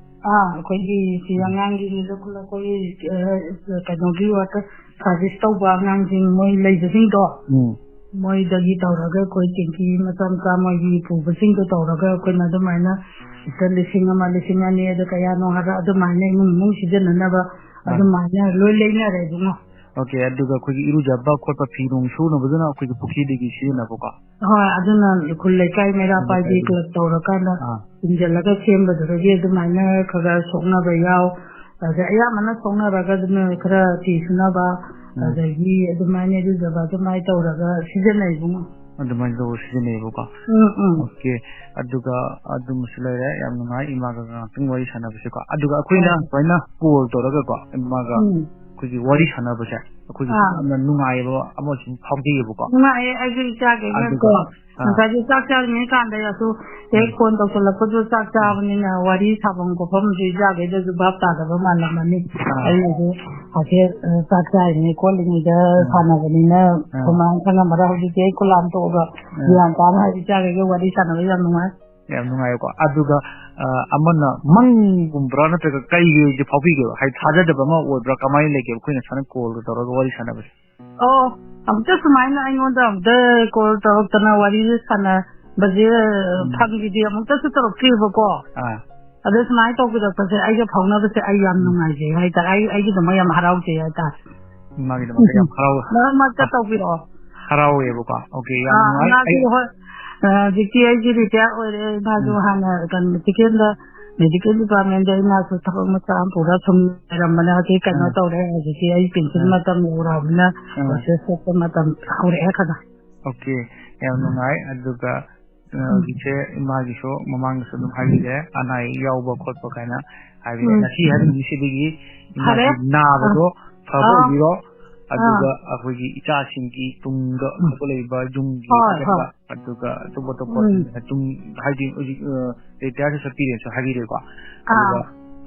ꯑꯥ, ꯑꯩꯈꯣꯏꯒꯤ ꯁꯤ ꯎꯝ꯫ ꯑꯉꯥꯡꯒꯤ ꯂꯨꯖ ꯈꯨꯂꯛꯄꯒꯤ, ꯑ, ꯀꯩꯅꯣꯒꯤ ꯋꯥꯇꯔ ꯁꯥꯔꯚꯤꯁ ꯇꯧꯕ ꯑꯉꯥꯡꯁꯤꯡ ꯃꯣꯏ ꯂꯩꯕꯁꯤꯡꯗꯣ, ꯎꯝ꯫ ꯃꯣꯏꯗꯒꯤ ꯇꯧꯔꯒ ꯑꯩꯈꯣꯏ ꯇꯦꯡꯀꯤ ꯃꯆꯥ ꯃꯆꯥ ꯃꯣꯏꯒꯤ ꯄꯨꯕꯁꯤꯡꯗꯣ ꯇꯧꯔꯒ ꯑꯩꯈꯣꯏꯅ ꯑꯗꯨꯃꯥꯏꯅ ꯂꯤꯇꯔ ꯂꯤꯁꯤꯡ ꯑꯃ, ꯂꯤꯁꯤꯡ ꯑꯅꯤ ꯑꯗꯨ ꯀꯌꯥꯅꯣ ꯍꯥꯏꯕ ꯑꯗꯨꯃꯥꯏꯅ ꯏꯃꯨꯡ ꯏꯃꯨꯡ ꯁꯤꯖꯤꯟꯅꯅꯕ ꯑꯥ꯫ ꯑꯗꯨꯃꯥꯏꯅ ꯂꯣꯏ ꯂꯩꯅꯔꯦ ꯏꯕꯨꯡꯉꯣ꯫ ꯑꯣꯀꯦ, ꯑꯗꯨꯒ ꯑꯩꯈꯣꯏꯒꯤ ꯏꯔꯨꯖꯕ ꯈꯣꯠꯄ, ꯐꯤ ꯅꯨꯡ ꯁꯨꯅꯕꯗꯨꯅ ꯑꯩꯈꯣꯏꯒꯤ ꯄꯨꯈ꯭ꯔꯤꯗꯒꯤ ꯁꯤꯖꯤꯟꯅꯕꯀꯣ? ꯍꯣꯏ, ꯑꯗꯨꯅ ꯈꯨꯜ ꯂꯩꯀꯥꯏ ꯃꯩꯔꯥ ꯄꯥꯏꯕꯤ ꯂꯩꯀꯥꯏꯒꯤ꯫ ꯀ꯭ꯂꯕ ꯇꯧꯔꯀꯥꯟꯗ ꯑꯥ꯫ ꯆꯤꯡꯁꯤꯜꯂꯒ ꯁꯦꯝꯕꯗꯨꯗꯒꯤ ꯑꯗꯨꯃꯥꯏꯅ ꯈꯔ ꯈꯔ ꯁꯣꯛꯅꯕ ꯌꯥꯎ꯫ ꯑꯗ ꯑꯌꯥꯝꯕꯅ ꯁꯣꯛꯅꯔꯒ ꯑꯗꯨꯅ ꯈꯔ ꯐꯤ ꯁꯨꯅꯕ, ꯎꯝ꯫ ꯑꯗꯒꯤ ꯑꯗꯨꯃꯥꯏꯅ ꯏꯔꯨꯖꯕ ꯑꯗꯨꯃꯥꯏꯅ ꯇꯧꯔꯒ ꯁꯤꯖꯤꯟꯅꯩ, ꯏꯕꯨꯡꯉꯣ꯫ ꯑꯗꯨꯃꯥꯏꯅ ꯇꯧꯔ ꯁꯤꯖꯤꯟꯅꯩꯌꯦꯕꯀꯣ? ꯎꯝ, ꯎꯝ꯫ ꯑꯣꯀꯦ꯫ ꯑꯗꯨꯒ ꯑꯗꯨꯃꯁꯨ ꯂꯩꯔꯦ꯫ ꯌꯥꯝ ꯅꯨꯡꯉꯥꯏ ꯏꯃꯥꯒ ꯉꯥꯏꯍꯥꯛꯇꯪ ꯋꯥꯔꯤ ꯁꯥꯟꯅꯕꯁꯦꯀꯣ꯫ ꯑꯗꯨꯒ ꯑꯩꯈꯣꯏꯅ ꯍꯣꯏ꯫ ꯁꯨꯃꯥꯏꯅ ꯀꯣꯜ ꯇꯧꯔꯒꯀꯣ, ꯏꯃꯥꯒ ꯎꯝ꯫ ꯑꯩꯈꯣꯏꯒꯤ ꯋꯥꯔꯤ ꯁꯥꯟꯅꯕꯁꯦ ꯑꯩꯈꯣꯏꯒꯤ ꯑꯥ꯫ ꯌꯥꯝꯅ ꯅꯨꯡꯉꯥꯏꯕ ꯑꯃꯁꯨ ꯐꯥꯎꯖꯩꯌꯦꯕꯀꯣ꯫ ꯅꯨꯡꯉꯥꯏꯌꯦ, ꯑꯩꯁꯨ ꯏꯆꯥꯈꯩꯒꯀꯣ꯫ ꯑꯗꯨꯒ ꯑꯥ꯫ ꯉꯁꯥꯏꯁꯨ ꯆꯥꯛ ꯆꯥꯔꯤꯉꯩ ꯀꯥꯟꯗ ꯑꯁꯨ ꯍꯦꯛ ꯎꯝ꯫ ꯐꯣꯟ ꯇꯧꯁꯜꯂꯛꯄꯗꯨ ꯆꯥꯛ ꯎꯝ꯫ ꯆꯥꯕꯅꯤꯅ ꯋꯥꯔꯤ ꯁꯥꯐꯝ ꯈꯣꯠꯐꯝꯁꯨ ꯏꯆꯥꯈꯩꯗꯁꯨ ꯚꯥꯞ ꯇꯥꯗꯕ ꯃꯥꯜꯂꯝꯃꯅꯤ꯫ ꯑꯥ꯫ ꯑꯩꯅꯁꯨ ꯍꯥꯏꯐꯦꯠ, ꯑ, ꯆꯥꯛ ꯆꯥꯔꯤꯉꯩ ꯈꯣꯠꯂꯤꯉꯩꯗ ꯑꯥ꯫ ꯁꯥꯟꯅꯕꯅꯤꯅ ꯑꯥ꯫ ꯁꯨꯃꯥꯏꯅ ꯈꯪꯉꯝꯃꯔꯣꯏ꯫ ꯍꯧꯖꯤꯛꯇꯤ ꯑꯩ ꯀꯨꯂꯥꯝ ꯇꯣꯛꯑꯒ ꯑꯥ꯫ ꯒ꯭ꯌꯥꯟ ꯇꯥꯅ ꯍꯥꯏꯗꯤ ꯏꯆꯥꯈꯩꯒ ꯋꯥꯔꯤ ꯁꯥꯟꯅꯕ ꯌꯥꯝ ꯅꯨꯡꯉꯥꯏ꯫ ꯌꯥꯝ ꯅꯨꯡꯉꯥꯏꯀꯣ꯫ ꯑꯗꯨꯒ, ꯑ, ꯑꯃꯅ ꯃꯪꯒꯨꯝꯕ꯭ꯔꯥ ꯅꯠꯇ꯭ꯔꯒ ꯀꯩꯒꯤ ꯑꯣꯏꯗꯤ ꯐꯥꯎꯕꯤꯒꯦꯕ? ꯍꯥꯏꯗꯤ ꯊꯥꯖꯗꯕ ꯑꯃ ꯑꯣꯏꯕ꯭ꯔꯥ? ꯀꯃꯥꯏꯅ ꯂꯩꯒꯦꯕ? ꯑꯩꯈꯣꯏꯅ ꯁꯨꯃꯥꯏꯅ ꯀꯣꯜꯒ ꯇꯧꯔꯒ ꯋꯥꯔꯤ ꯁꯥꯟꯅꯕꯁꯦ꯫ ꯑꯣ, ꯑꯃꯨꯛꯇ ꯁꯨꯃꯥꯏꯅ ꯑꯩꯉꯣꯟꯗ ꯑꯃꯨꯛꯇ ꯀꯣꯜ ꯇꯧꯔꯛꯇꯅ ꯋꯥꯔꯤꯁꯦ ꯁꯥꯟꯅꯕꯁꯦ ꯎꯝ꯫ ꯐꯪꯈꯤꯗꯦ, ꯑꯃꯨꯛꯇꯁꯨ ꯇꯧꯔꯛꯇ꯭ꯔꯤꯕꯀꯣ꯫ ꯑꯥ꯫ ꯑꯗꯣ ꯁꯨꯃꯥꯏꯅ ꯇꯧꯕꯤꯔꯛꯄꯁꯦ, ꯑꯩꯒ ꯐꯥꯎꯅꯕꯁꯦ ꯑꯩ ꯌꯥꯝ ꯎꯝ꯫ ꯅꯨꯡꯉꯥꯏꯖꯩ ꯍꯥꯏꯇꯥꯔꯦ꯫ ꯑꯩ, ꯑꯩꯒꯤꯗꯃꯛ ꯌꯥꯝ ꯍꯔꯥꯎꯖꯩ ꯍꯥꯏꯇꯥꯔꯦ꯫ ꯏꯃꯥꯒꯤꯗꯃꯛꯇ ꯌꯥꯝ ꯍꯔꯥꯎ-, ꯃꯔꯛ ꯃꯔꯛꯇ ꯑ, ꯇꯧꯕꯤꯔꯛꯑꯣ꯫ ꯍꯔꯥꯎꯋꯦꯕꯀꯣ꯫ ꯑꯣꯀꯦ, ꯌꯥꯝ ꯑꯥ, ꯅꯨꯡꯉꯥꯏ꯫ ꯏꯃꯥꯁꯨ ꯑꯩ ꯍꯣꯏ, ꯑ, ꯍꯧꯖꯤꯛꯇꯤ ꯑꯩꯁꯦ ꯔꯤꯇꯥꯌꯔ ꯑꯣꯏꯔꯦ꯫ ꯏꯃꯥꯁꯨ ꯎꯝ꯫ ꯍꯥꯟꯅ ꯀꯩꯅꯣ, ꯃꯦꯗꯤꯀꯦꯜꯗ, ꯃꯦꯗꯤꯀꯦꯜ ꯗꯤꯄꯥꯔꯠꯃꯦꯟꯗ ꯏꯃꯥꯁꯨ ꯊꯕꯛ ꯃꯆꯥ ꯑꯃ ꯄꯨꯔ ꯁꯨꯝ ꯂꯩꯔꯝꯕꯅꯦ꯫ ꯍꯧꯖꯤꯛ ꯀꯩꯅꯣ ꯎꯝ꯫ ꯇꯧꯔꯦ꯫ ꯍꯧꯖꯤꯛꯇꯤ ꯑꯩ ꯄꯦꯟꯁꯤꯟ ꯎꯝ꯫ ꯃꯇꯝ ꯌꯧꯔꯛꯑꯕꯅꯤꯅ ꯎꯝ꯫ ꯄ꯭ꯔꯣꯁꯦꯁ ꯆꯠꯄ ꯃꯇꯝ ꯍꯧꯔꯛꯑꯦ ꯈꯔ꯫ ꯑꯣꯀꯦ, ꯌꯥꯝ ꯅꯨꯡꯉꯥꯏ꯫ ꯑꯗꯨꯒ, ꯑ, ꯎꯝ꯫ ꯍꯧꯖꯤꯛꯁꯦ ꯏꯃꯥꯒꯤꯁꯨ ꯃꯃꯥꯡꯗꯁꯨ ꯑꯗꯨꯝ ꯍꯥꯏꯕꯤꯔꯦ, ꯑꯅꯥ ꯑꯌꯦꯛ ꯌꯥꯎꯕ ꯈꯣꯠꯄ ꯀꯥꯏꯅ ꯍꯥꯏꯕꯤꯔꯦ꯫ ꯎꯝ꯫ ꯉꯁꯤ ꯍꯥꯏꯕ ꯅꯨꯃꯤꯠꯁꯤꯗꯒꯤ ꯐꯔꯦ꯫ ꯏꯃꯥꯒꯤ ꯅꯥꯕꯗꯣ ꯑꯥ꯫ ꯐꯕ ꯑꯥ꯫ ꯑꯣꯏꯕꯤꯔꯣ꯫ ꯑꯥ꯫ ꯑꯗꯨꯒ ꯑꯩꯈꯣꯏꯒꯤ ꯏꯆꯥꯁꯤꯡꯒꯤ ꯇꯨꯡꯗ ꯎꯝ꯫ ꯍꯧꯒꯠꯂꯛꯏꯕ ꯌꯨꯝꯒꯤ ꯍꯣꯏ, ꯍꯧꯒꯠꯄ, ꯍꯣꯏ꯫ ꯑꯗꯨꯒ ꯑꯇꯣꯞ ꯑꯇꯣꯞꯄ ꯎꯝ꯫ ꯇꯨꯡ ꯍꯥꯏꯗꯤ ꯍꯧꯖꯤꯛ, ꯑ, ꯔꯤꯇꯥꯌꯔꯁꯨ ꯆꯠꯄꯤꯔꯦꯅꯁꯨ ꯍꯥꯏꯕꯤꯔꯦꯀꯣ꯫ ꯑꯥ꯫ ꯑꯗꯨꯒ,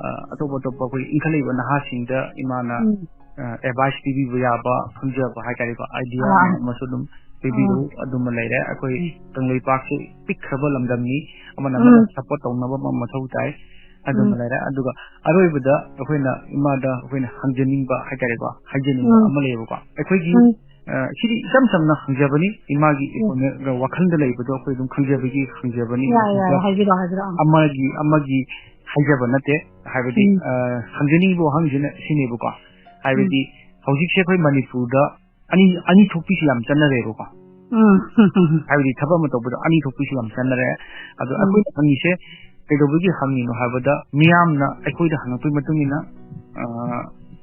ꯑ, ꯑꯇꯣꯞ ꯑꯇꯣꯞꯄ ꯑꯩꯈꯣꯏ ꯏꯟꯈꯠꯂꯛꯏꯕ ꯅꯍꯥꯁꯤꯡꯗ ꯏꯃꯥꯅ, ꯎꯝ꯫ ꯑ, ꯑꯦꯗꯚꯥꯏꯁ ꯄꯤꯕꯤꯕ ꯌꯥꯕ, ꯈꯪꯖꯕ ꯍꯥꯏꯇꯥꯔꯦꯀꯣ, ꯑꯥꯏꯗꯤꯌꯥ ꯑꯥ꯫ ꯃꯌꯥꯝ ꯑꯃꯁꯨ ꯑꯗꯨꯝ ꯄꯤꯕꯤꯔꯨ꯫ ꯑꯥ꯫ ꯑꯗꯨꯃ ꯂꯩꯔꯦ꯫ ꯑꯩꯈꯣꯏ ꯎꯝ꯫ ꯀꯪꯂꯩꯄꯥꯛꯁꯦ ꯄꯤꯛꯈ꯭ꯔꯕ ꯂꯝꯗꯝꯅꯤ, ꯑꯃꯅ ꯑꯃꯅ ꯎꯝ꯫ ꯁꯄꯣꯔꯠ ꯇꯧꯅꯕ ꯑꯃ ꯃꯊꯧ ꯇꯥꯏ꯫ ꯑꯗꯨꯃ ꯎꯝ꯫ ꯂꯩꯔꯦ꯫ ꯑꯗꯨꯒ ꯑꯔꯣꯏꯕꯗ ꯑꯩꯈꯣꯏꯅ ꯏꯃꯥꯗ ꯑꯩꯈꯣꯏꯅ ꯍꯪꯖꯅꯤꯡꯕ ꯍꯥꯏꯇꯥꯔꯦꯀꯣ, ꯍꯥꯏꯖꯅꯤꯡꯕ ꯎꯝ꯫ ꯑꯃ ꯂꯩꯌꯦꯕꯀꯣ꯫ ꯑꯩꯈꯣꯏꯒꯤ, ꯎꯝ꯫ ꯑ, ꯁꯤꯗꯤ ꯏꯆꯝ ꯆꯝꯅ ꯍꯪꯖꯕꯅꯤ, ꯏꯃꯥꯒꯤ ꯎꯝ꯫ ꯑꯩꯈꯣꯏꯅ ꯋꯥꯈꯜꯗ ꯂꯩꯕꯗꯣ ꯑꯩꯈꯣꯏ ꯑꯗꯨꯝ ꯈꯪꯖꯕꯒꯤ ꯍꯪꯖꯕꯅꯤ꯫ ꯌꯥꯏ, ꯌꯥꯏ, ꯃꯁꯤꯗ ꯍꯥꯏꯕꯤꯔꯛꯑꯣ, ꯍꯥꯏꯕꯤꯔꯛꯑꯣ꯫ ꯑꯃꯒꯤ, ꯑꯃꯒꯤ ꯍꯥꯏꯖꯕ ꯅꯠꯇꯦ꯫ ꯍꯥꯏꯕꯗꯤ, ꯎꯝ꯫ ꯑ, ꯍꯪꯖꯅꯤꯡꯉꯤꯕ ꯋꯥꯍꯪꯁꯤꯅ ꯁꯤꯅꯦꯕꯀꯣ꯫ ꯍꯥꯏꯕꯗꯤ, ꯎꯝ꯫ ꯍꯧꯖꯤꯛꯁꯦ ꯑꯩꯈꯣꯏ ꯃꯅꯤꯄꯨꯔꯗ ꯑꯅꯤ, ꯑꯅꯤ ꯊꯣꯛꯄꯤꯁꯤ ꯌꯥꯝ ꯆꯠꯅꯔꯦꯕꯀꯣ꯫ ꯎꯝ꯫ ꯍꯥꯏꯕꯗꯤ ꯊꯕꯛ ꯑꯃ ꯇꯧꯕꯗ ꯑꯅꯤ ꯊꯣꯛꯄꯤꯁꯤ ꯌꯥꯝ ꯆꯠꯅꯔꯦ꯫ ꯑꯗꯣ ꯎꯝ꯫ ꯑꯩꯈꯣꯏꯅ ꯍꯪꯉꯤꯁꯦ ꯀꯩꯗꯧꯕꯒꯤ ꯍꯪꯉꯤꯅꯣ ꯍꯥꯏꯕꯗ, ꯃꯤꯌꯥꯝꯅ ꯑꯩꯈꯣꯏꯗ ꯍꯪꯉꯛꯄꯒꯤ ꯃꯇꯨꯡ ꯏꯟꯅ, ꯑ,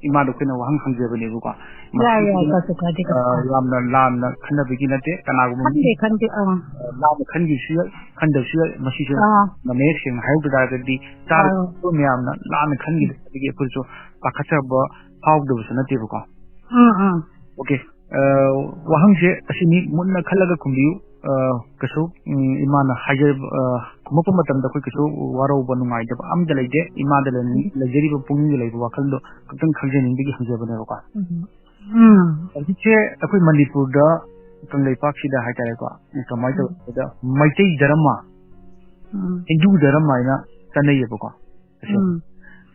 ꯏꯃꯥꯗ ꯑꯩꯈꯣꯏꯅ ꯋꯥꯍꯪ ꯍꯪꯖꯕꯅꯦꯕꯀꯣ꯫ ꯌꯥꯏ, ꯌꯥꯏ, ꯃꯁꯤꯁꯤꯅ, ꯀꯩꯁꯨ ꯀꯥꯏꯗꯦ, ꯀꯩꯁꯨ ꯑ, ꯀꯥꯏꯗꯦ꯫ ꯌꯥꯝꯅ ꯂꯥꯟꯅ ꯈꯟꯅꯕꯒꯤ ꯅꯠꯇꯦ꯫ ꯀꯅꯥꯒꯨꯝꯕ ꯃꯤ, ꯈꯟꯗꯦ, ꯈꯟꯗꯦ, ꯑꯥ꯫ ꯑ, ꯂꯥꯟꯅ ꯈꯟꯈꯤꯕꯁꯨ ꯌꯥꯏ, ꯈꯟꯗꯕꯁꯨ ꯌꯥꯏ꯫ ꯃꯁꯤꯁꯨ ꯑꯥ꯫ ꯃꯌꯦꯛ ꯁꯦꯡꯅ ꯍꯥꯏꯍꯧꯗ ꯇꯥꯔꯒꯗꯤ, ꯑꯥ꯫ ꯆꯥꯔꯤꯕ ꯃꯌꯥꯝꯅ ꯂꯥꯟꯅ ꯎꯝ꯫ ꯈꯟꯈꯤꯕꯗꯒꯤ ꯑꯩꯈꯣꯏꯁꯨ ꯄꯥꯈꯠꯆꯕ ꯐꯥꯎꯗꯕꯁꯨ ꯅꯠꯇꯦꯕꯀꯣ꯫ ꯎꯝ, ꯎꯝ꯫ ꯑꯣꯀꯦ꯫ ꯑ, ꯋꯥꯍꯪꯁꯦ ꯑꯁꯤꯅꯤ, ꯃꯨꯟꯅ ꯈꯜꯂꯒ ꯈꯨꯝꯕꯤꯌꯨ꯫ ꯑ, ꯀꯩꯁꯨ, ꯎꯝ, ꯏꯃꯥꯅ ꯍꯥꯏꯖꯕ, ꯑ, ꯈꯨꯝꯃꯛꯄ ꯃꯇꯝꯗ ꯑꯩꯈꯣꯏ ꯀꯩꯁꯨ ꯋꯥꯔꯧꯕ, ꯅꯨꯡꯉꯥꯏꯇꯕ ꯑꯝꯇ ꯂꯩꯇꯦ꯫ ꯏꯃꯥꯗ ꯂꯩ-, ꯎꯝ꯫ ꯂꯩꯖꯔꯤꯕ ꯄꯨꯛꯅꯤꯡꯗ ꯂꯩꯕ ꯋꯥꯈꯜꯗꯣ ꯈꯛꯇꯪ ꯈꯪꯖꯅꯤꯡꯕꯒꯤ ꯍꯪꯖꯕꯅꯦꯕꯀꯣ꯫ ꯎꯝ꯫ ꯎꯝ꯫ ꯍꯧꯖꯤꯛꯁꯦ ꯑꯩꯈꯣꯏ ꯃꯅꯤꯄꯨꯔꯗ, ꯀꯪꯂꯩꯄꯥꯛꯁꯤꯗ ꯍꯥꯏꯇꯥꯔꯦꯀꯣ, ꯀꯃꯥꯏꯅ ꯎꯝ꯫ ꯇꯧꯒꯦꯗ, ꯃꯩꯇꯩ ꯙꯔꯃ, ꯎꯝ꯫ ꯍꯤꯟꯗꯨ ꯙꯔꯃ ꯍꯥꯏꯅ ꯆꯠꯅꯩꯌꯦꯕꯀꯣ꯫ ꯑꯁꯦ-, ꯎꯝ꯫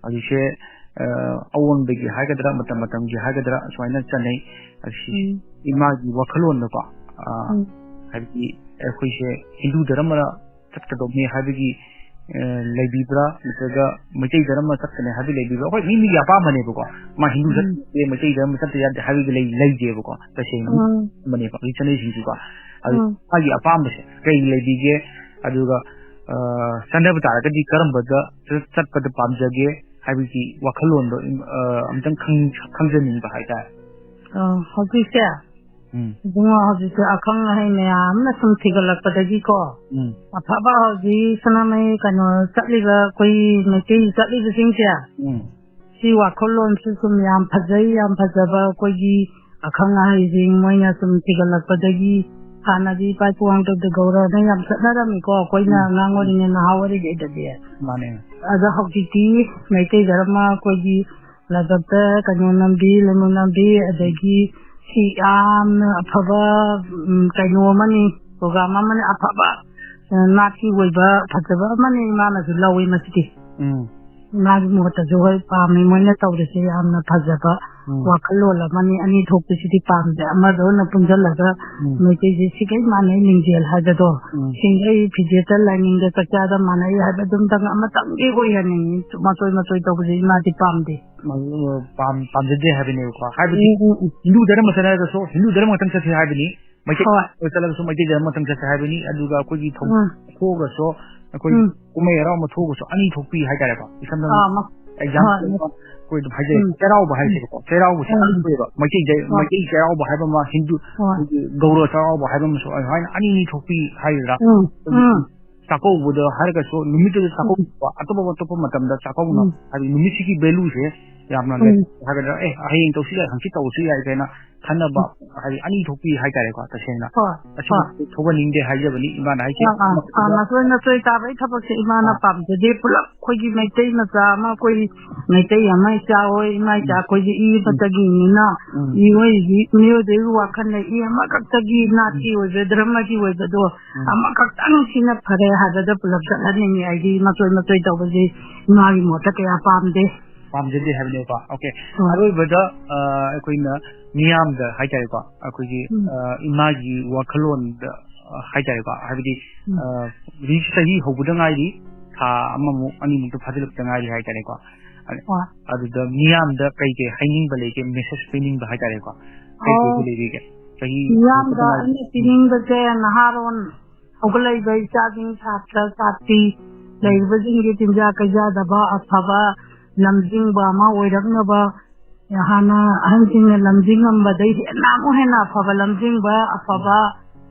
ꯍꯧꯖꯤꯛꯁꯦ, ꯑ, ꯑꯑꯣꯟꯕꯒꯤ ꯍꯥꯏꯒꯗ꯭ꯔꯥ, ꯃꯇꯝ ꯃꯇꯝꯒꯤ ꯍꯥꯏꯒꯗ꯭ꯔꯥ, ꯁꯨꯃꯥꯏꯅ ꯆꯠꯅꯩ꯫ ꯑꯁꯤ ꯎꯝ꯫ ꯏꯃꯥꯒꯤ ꯋꯥꯈꯜꯂꯣꯟꯗꯀꯣ, ꯑ, ꯎꯝ꯫ ꯍꯥꯏꯕꯗꯤ ꯑꯩꯈꯣꯏꯁꯦ ꯍꯤꯟꯗꯨ ꯙꯔꯃꯗ ꯆꯠꯀꯗꯧꯕꯅꯤ ꯍꯥꯏꯕꯒꯤ, ꯑ, ꯂꯩꯕꯤꯕ꯭ꯔꯥ, ꯅꯠꯇ꯭ꯔꯒ ꯃꯩꯇꯩ ꯙꯔꯃ ꯆꯠꯀꯅꯤ ꯍꯥꯏꯕꯒꯤ ꯂꯩꯕꯤꯕ꯭ꯔꯥ? ꯑꯩꯈꯣꯏ ꯃꯤ ꯃꯤꯒꯤ ꯑꯄꯥꯝꯕꯅꯦꯕꯀꯣ꯫ ꯃꯥ ꯍꯤꯟꯗꯨ ꯎꯝ꯫ ꯆꯠꯇꯦ, ꯃꯩꯇꯩ ꯙꯔꯃ ꯆꯠꯇ ꯌꯥꯗꯦ ꯍꯥꯏꯕꯒꯤ ꯂꯩ-, ꯂꯩꯇꯦꯕꯀꯣ꯫ ꯇꯁꯦꯡꯅ ꯎꯝ꯫ ꯑꯃꯅꯦꯕ ꯍꯧꯖꯤꯛ ꯆꯠꯅꯔꯤꯁꯤꯡꯁꯤꯀꯣ꯫ ꯑꯗꯨ ꯎꯝ꯫ ꯃꯥꯒꯤ ꯑꯄꯥꯝꯕꯁꯦ ꯀꯔꯤ ꯂꯩꯕꯤꯒꯦ? ꯑꯗꯨꯒ, ꯑ, ꯆꯠꯅꯕ ꯇꯥꯔꯒꯗꯤ ꯀꯔꯝꯕꯗ ꯆꯠ-, ꯆꯠꯄꯗ ꯄꯥꯝꯖꯒꯦ ꯍꯥꯏꯕꯒꯤ ꯋꯥꯈꯜꯂꯣꯟꯗꯣ, ꯑ, ꯑꯝꯇꯪ ꯈꯪ-, ꯈꯪꯖꯅꯤꯡꯕ ꯍꯥꯏꯇꯥꯔꯦ꯫ ꯑ, ꯍꯧꯖꯤꯛꯁꯦ, ꯎꯝ꯫ ꯏꯕꯨꯡꯉꯣ, ꯍꯧꯖꯤꯛꯁꯦ ꯑꯈꯪ ꯑꯍꯩ ꯃꯌꯥꯝꯅ ꯁꯨꯝ ꯊꯤꯒꯠꯂꯛꯄꯗꯒꯤꯀꯣ, ꯎꯝ꯫ ꯑꯐꯕ ꯍꯧꯖꯤꯛ ꯁꯅꯥꯃꯍꯤ ꯀꯩꯅꯣ ꯆꯠꯂꯤꯕ ꯑꯩꯈꯣꯏ ꯃꯩꯇꯩ ꯆꯠꯂꯤꯕꯁꯤꯡꯁꯦ, ꯎꯝ꯫ ꯁꯤ ꯋꯥꯈꯜꯂꯣꯟꯁꯨ ꯁꯨꯝ ꯌꯥꯝ ꯐꯖꯩ, ꯌꯥꯝ ꯐꯖꯕ ꯑꯩꯈꯣꯏꯒꯤ ꯑꯈꯪ ꯑꯍꯩꯁꯤꯡ ꯃꯣꯏꯅ ꯁꯨꯝ ꯊꯤꯒꯠꯂꯛꯄꯗꯒꯤ ꯍꯥꯟꯅꯗꯤ ꯏꯄꯥ ꯏꯄꯨ ꯍꯥꯛꯇꯛꯇ ꯒꯧꯔꯅ ꯌꯥꯝ ꯆꯠꯅꯔꯝꯃꯤꯀꯣ, ꯑꯩꯈꯣꯏꯅ ꯎꯝ꯫ ꯑꯉꯥꯡ ꯑꯣꯏꯔꯤꯉꯩ, ꯅꯍꯥ ꯑꯣꯏꯔꯤꯉꯩꯗꯗꯤ꯫ ꯃꯥꯅꯦ꯫ ꯑꯗꯣ ꯍꯧꯖꯤꯛꯇꯤ ꯃꯩꯇꯩ ꯙꯔꯃ ꯑꯩꯈꯣꯏꯒꯤ ꯂꯥꯏꯕꯛꯇ ꯀꯩꯅꯣ ꯅꯝꯕꯤ, ꯂꯩꯃꯨ ꯅꯝꯕꯤ, ꯑꯗꯒꯤ ꯁꯤ ꯌꯥꯝꯅ ꯑꯐꯕ, ꯎꯝ, ꯀꯩꯅꯣ ꯑꯃꯅꯤ, ꯄ꯭ꯔꯣꯒ꯭ꯔꯥꯝ ꯑꯃꯅꯤ, ꯑꯐꯕ, ꯑ, ꯅꯥꯠꯀꯤ ꯑꯣꯏꯕ ꯐꯖꯕ ꯑꯃꯅꯤ, ꯏꯃꯥꯅꯁꯨ ꯂꯧꯋꯤ ꯃꯁꯤꯗꯤ꯫ ꯎꯝ꯫ ꯏꯃꯥꯒꯤ ꯃꯣꯠꯇꯁꯨ ꯍꯣꯏ ꯄꯥꯝꯃꯤ, ꯃꯣꯏꯅ ꯇꯧꯔꯤꯁꯦ ꯌꯥꯝꯅ ꯐꯖꯕ ꯎꯝ꯫ ꯋꯥꯈꯜꯂꯣꯟ ꯑꯃꯅꯤ, ꯑꯅꯤ ꯊꯣꯛꯄꯁꯤꯗꯤ ꯄꯥꯝꯗꯦ꯫ ꯑꯃꯗ ꯑꯣꯏꯅ ꯄꯨꯟꯁꯤꯜꯂꯒ ꯎꯝ꯫ ꯃꯩꯇꯩꯁꯦ ꯁꯤꯒꯩ ꯃꯥꯟꯅꯩ ꯂꯤꯡꯖꯦꯜ ꯍꯥꯏꯕꯗꯣ, ꯎꯝ꯫ ꯁꯤꯡꯒꯩ ꯐꯤꯖꯦꯠꯇ ꯂꯥꯏꯅꯤꯡꯗ ꯆꯥꯛꯆꯥꯗ ꯃꯥꯟꯅꯩ ꯍꯥꯏꯕ ꯑꯗꯨꯝꯇꯪ ꯑꯃꯇꯪꯗꯤ ꯑꯣꯏꯍꯟꯅꯤꯡꯉꯤ꯫ ꯃꯆꯣꯏ ꯃꯆꯣꯏ ꯇꯧꯕꯁꯦ ꯏꯃꯥꯗꯤ ꯄꯥꯝꯗꯦ꯫ ꯃ-, ꯄꯥꯝ-, ꯄꯥꯝꯖꯗꯦ ꯍꯥꯏꯕꯅꯦꯕꯀꯣ꯫ ꯍꯥꯏꯕꯗꯤ ꯎꯝ, ꯎꯝ, ꯎꯝ꯫ ꯍꯤꯟꯗꯨ ꯙꯔꯃ ꯆꯠꯅꯔꯒꯁꯨ ꯍꯤꯟꯗꯨ ꯙꯔꯃ ꯈꯛꯇꯪ ꯆꯠꯁꯤ ꯍꯥꯏꯕꯅꯤ꯫ ꯃꯩꯇꯩ ꯍꯣꯏ꯫ ꯆꯠꯂꯒꯁꯨ ꯃꯩꯇꯩ ꯙꯔꯃ ꯈꯛꯇꯪ ꯆꯠꯁꯤ ꯍꯥꯏꯕꯅꯤ꯫ ꯑꯗꯨꯒ ꯑꯩꯈꯣꯏꯒꯤ ꯊꯧ-, ꯎꯝ꯫ ꯊꯣꯛꯑꯒꯁꯨ ꯑꯩꯈꯣꯏ ꯎꯝ꯫ ꯀꯨꯝꯍꯩ ꯍꯔꯥꯎ ꯑꯃ ꯊꯣꯛꯑꯒꯁꯨ ꯑꯅꯤ ꯊꯣꯛꯄꯤ ꯍꯥꯏꯇꯥꯔꯦꯀꯣ꯫ ꯏꯁꯝ ꯁꯝꯅ ꯑꯥ, ꯃ-, example ꯍꯣꯏ꯫ ꯑꯃ ꯑꯩꯈꯣꯏ ꯑꯗꯨꯝ ꯍꯥꯏꯖꯩ꯫ ꯎꯝ꯫ ꯆꯩꯔꯥꯎꯕ ꯎꯝ꯫ ꯍꯥꯏꯁꯦꯕꯀꯣ꯫ ꯆꯩꯔꯥꯎꯕꯁꯦ ꯎꯝ꯫ ꯑꯅꯤ ꯊꯣꯛꯑꯦꯕ꯫ ꯃꯩꯇꯩ ꯖ-, ꯍꯣꯏ꯫ ꯃꯩꯇꯩ ꯆꯩꯔꯥꯎꯕ ꯍꯥꯏꯕ ꯑꯃ, ꯍꯤꯟꯗꯨ, ꯍꯣꯏ꯫ ꯑꯩꯈꯣꯏꯒꯤ ꯒꯧꯔ ꯆꯩꯔꯥꯎꯕ ꯍꯥꯏꯕ ꯑꯃꯁꯨ ꯑꯗꯨꯃꯥꯏꯅ ꯑꯅꯤ ꯑꯅꯤ ꯊꯣꯛꯄꯤ ꯍꯥꯏꯒꯗ꯭ꯔꯥ? ꯎꯝ꯫ ꯑꯩꯈꯣꯏꯒꯤ ꯎꯝ꯫ ꯆꯥꯛꯀꯧꯕꯗ ꯍꯥꯏꯔꯒꯁꯨ ꯅꯨꯃꯤꯠꯇꯨꯗ ꯎꯝ꯫ ꯆꯥꯛꯀꯧꯕ, ꯑꯇꯣꯞꯄ ꯑꯇꯣꯞꯄ ꯃꯇꯝꯗ ꯆꯥꯛꯀꯧꯕ ꯎꯝ꯫ ꯍꯥꯏꯗꯤ ꯅꯨꯃꯤꯠꯁꯤꯒꯤ value ꯁꯦ ꯌꯥꯝꯅ ꯂꯩ ꯎꯝ꯫ ꯍꯥꯏꯒꯗ꯭ꯔꯥ? ꯑꯦ, ꯍꯌꯦꯡ ꯇꯧꯁꯤ ꯌꯥꯏ, ꯍꯪꯆꯤꯠ ꯇꯧꯁꯨ ꯌꯥꯏ ꯀꯥꯏꯅ ꯈꯟꯅꯕ, ꯎꯝ꯫ ꯍꯥꯏꯗꯤ ꯑꯅꯤ ꯊꯣꯛꯄꯤ ꯍꯥꯏꯇꯥꯔꯦꯀꯣ꯫ ꯇꯁꯦꯡꯅ ꯍꯣꯏ, ꯑꯁꯤꯒꯨꯝꯕ ꯍꯣꯏ꯫ ꯊꯣꯛꯍꯟꯅꯤꯡꯗꯦ ꯍꯥꯏꯖꯕꯅꯤ ꯏꯃꯥꯅ ꯍꯥꯏꯁꯦ꯫ ꯑꯥ, ꯑꯥ, ꯑꯥ, ꯃꯆꯣꯏ ꯃꯆꯣꯏ ꯇꯥꯕꯒꯤ ꯊꯕꯛꯁꯦ ꯏꯃꯥꯅ ꯑꯥ꯫ ꯄꯥꯝꯖꯗꯦ꯫ ꯄꯨꯂꯞ ꯑꯩꯈꯣꯏꯒꯤ ꯃꯩꯇꯩ ꯃꯆꯥ ꯑꯃ, ꯑꯩꯈꯣꯏ ꯃꯩꯇꯩ ꯑꯃ ꯏꯆꯥ ꯍꯣꯏ, ꯏꯃꯥ ꯏꯆꯥ ꯎꯝ꯫ ꯑꯩꯈꯣꯏꯁꯦ ꯏ ꯎꯝ꯫ ꯑꯃꯠꯇꯒꯤꯅꯤꯅ ꯎꯝ꯫ ꯃꯤꯑꯣꯏꯒꯤ, ꯃꯤꯑꯣꯏꯕꯒꯤ ꯋꯥꯈꯜꯗ ꯏ ꯑꯃꯈꯛꯇꯒꯤ ꯅꯥꯠꯀꯤ ꯎꯝ꯫ ꯑꯣꯏꯕ, ꯙꯔꯃꯒꯤ ꯑꯣꯏꯕꯗꯣ ꯎꯝ꯫ ꯑꯃꯈꯛꯇꯪ ꯁꯤꯅ ꯐꯔꯦ ꯍꯥꯏꯕꯗ ꯄꯨꯂꯞ ꯆꯠꯍꯟꯅꯤꯡꯉꯤ꯫ ꯑꯩꯗꯤ ꯃꯆꯣꯏ ꯃꯆꯣꯏ ꯇꯧꯕꯁꯦ ꯏꯃꯥꯒꯤ ꯃꯣꯠꯇ ꯀꯌꯥ ꯄꯥꯝꯗꯦ꯫ ꯄꯥꯝꯖꯗꯦ ꯍꯥꯏꯕꯅꯦꯕꯀꯣ꯫ Okay꯫ ꯍꯣꯏ꯫ ꯑꯔꯣꯏꯕꯗ, ꯑ, ꯑꯩꯈꯣꯏꯅ ꯃꯤꯌꯥꯝꯗ ꯍꯥꯏꯇꯥꯔꯦꯀꯣ, ꯑꯩꯈꯣꯏꯒꯤ, ꯎꯝ꯫ ꯑ, ꯏꯃꯥꯒꯤ ꯋꯥꯈꯜꯂꯣꯟꯗ, ꯑ, ꯍꯥꯏꯇꯥꯔꯦꯀꯣ, ꯍꯥꯏꯕꯗꯤ, ꯎꯝ꯫ ꯑ, ꯍꯧꯖꯤꯛ ꯆꯍꯤ ꯍꯧꯕꯗ ꯉꯥꯏꯔꯤ, ꯊꯥ ꯑꯃꯃꯨꯛ, ꯑꯅꯤꯃꯨꯛꯇ ꯐꯥꯖꯤꯜꯂꯛꯇ ꯉꯥꯏꯔꯤ ꯍꯥꯏꯇꯥꯔꯦꯀꯣ꯫ ꯑ-, ꯍꯣꯏ꯫ ꯑꯗꯨꯗ ꯃꯤꯌꯥꯝꯗ ꯀꯩ ꯀꯩ ꯍꯥꯏꯅꯤꯡꯕ ꯂꯩꯒꯦ, message ꯄꯤꯅꯤꯡꯕ ꯍꯥꯏꯇꯥꯔꯦꯀꯣ? ꯀꯩ ꯀꯩ ꯑꯣ꯫ ꯂꯩꯕꯤꯒꯦ? ꯆꯍꯤ ꯃꯤꯌꯥꯝꯗ ꯍꯧꯕꯗ ꯉꯥꯏꯔꯤ꯫ ꯑꯩꯅ ꯎꯝ꯫ ꯄꯤꯅꯤꯡꯕꯁꯦ, ꯅꯍꯥꯔꯣꯟ ꯍꯧꯒꯠꯂꯛꯏꯕ ꯏꯆꯥꯁꯤꯡ, ꯁꯥꯇ꯭ꯔ ꯁꯥꯇ꯭ꯔꯤ ꯎꯝ꯫ ꯂꯩꯔꯤꯕꯁꯤꯡꯒꯤ ꯆꯤꯟꯖꯥꯛ ꯀꯩꯖꯥꯗꯕ ꯑꯐꯕ ꯂꯝꯖꯤꯡꯕ ꯑꯃ ꯑꯣꯏꯔꯛꯅꯕ, ꯍꯥꯟꯅ ꯑꯍꯟꯁꯤꯡꯅ ꯂꯝꯖꯤꯡꯉꯝꯕꯗꯩ ꯍꯦꯟꯅ ꯑꯃꯨꯛ ꯍꯦꯟꯅ ꯑꯐꯕ ꯂꯝꯖꯤꯡꯕ, ꯑꯐꯕ ꯎꯝ꯫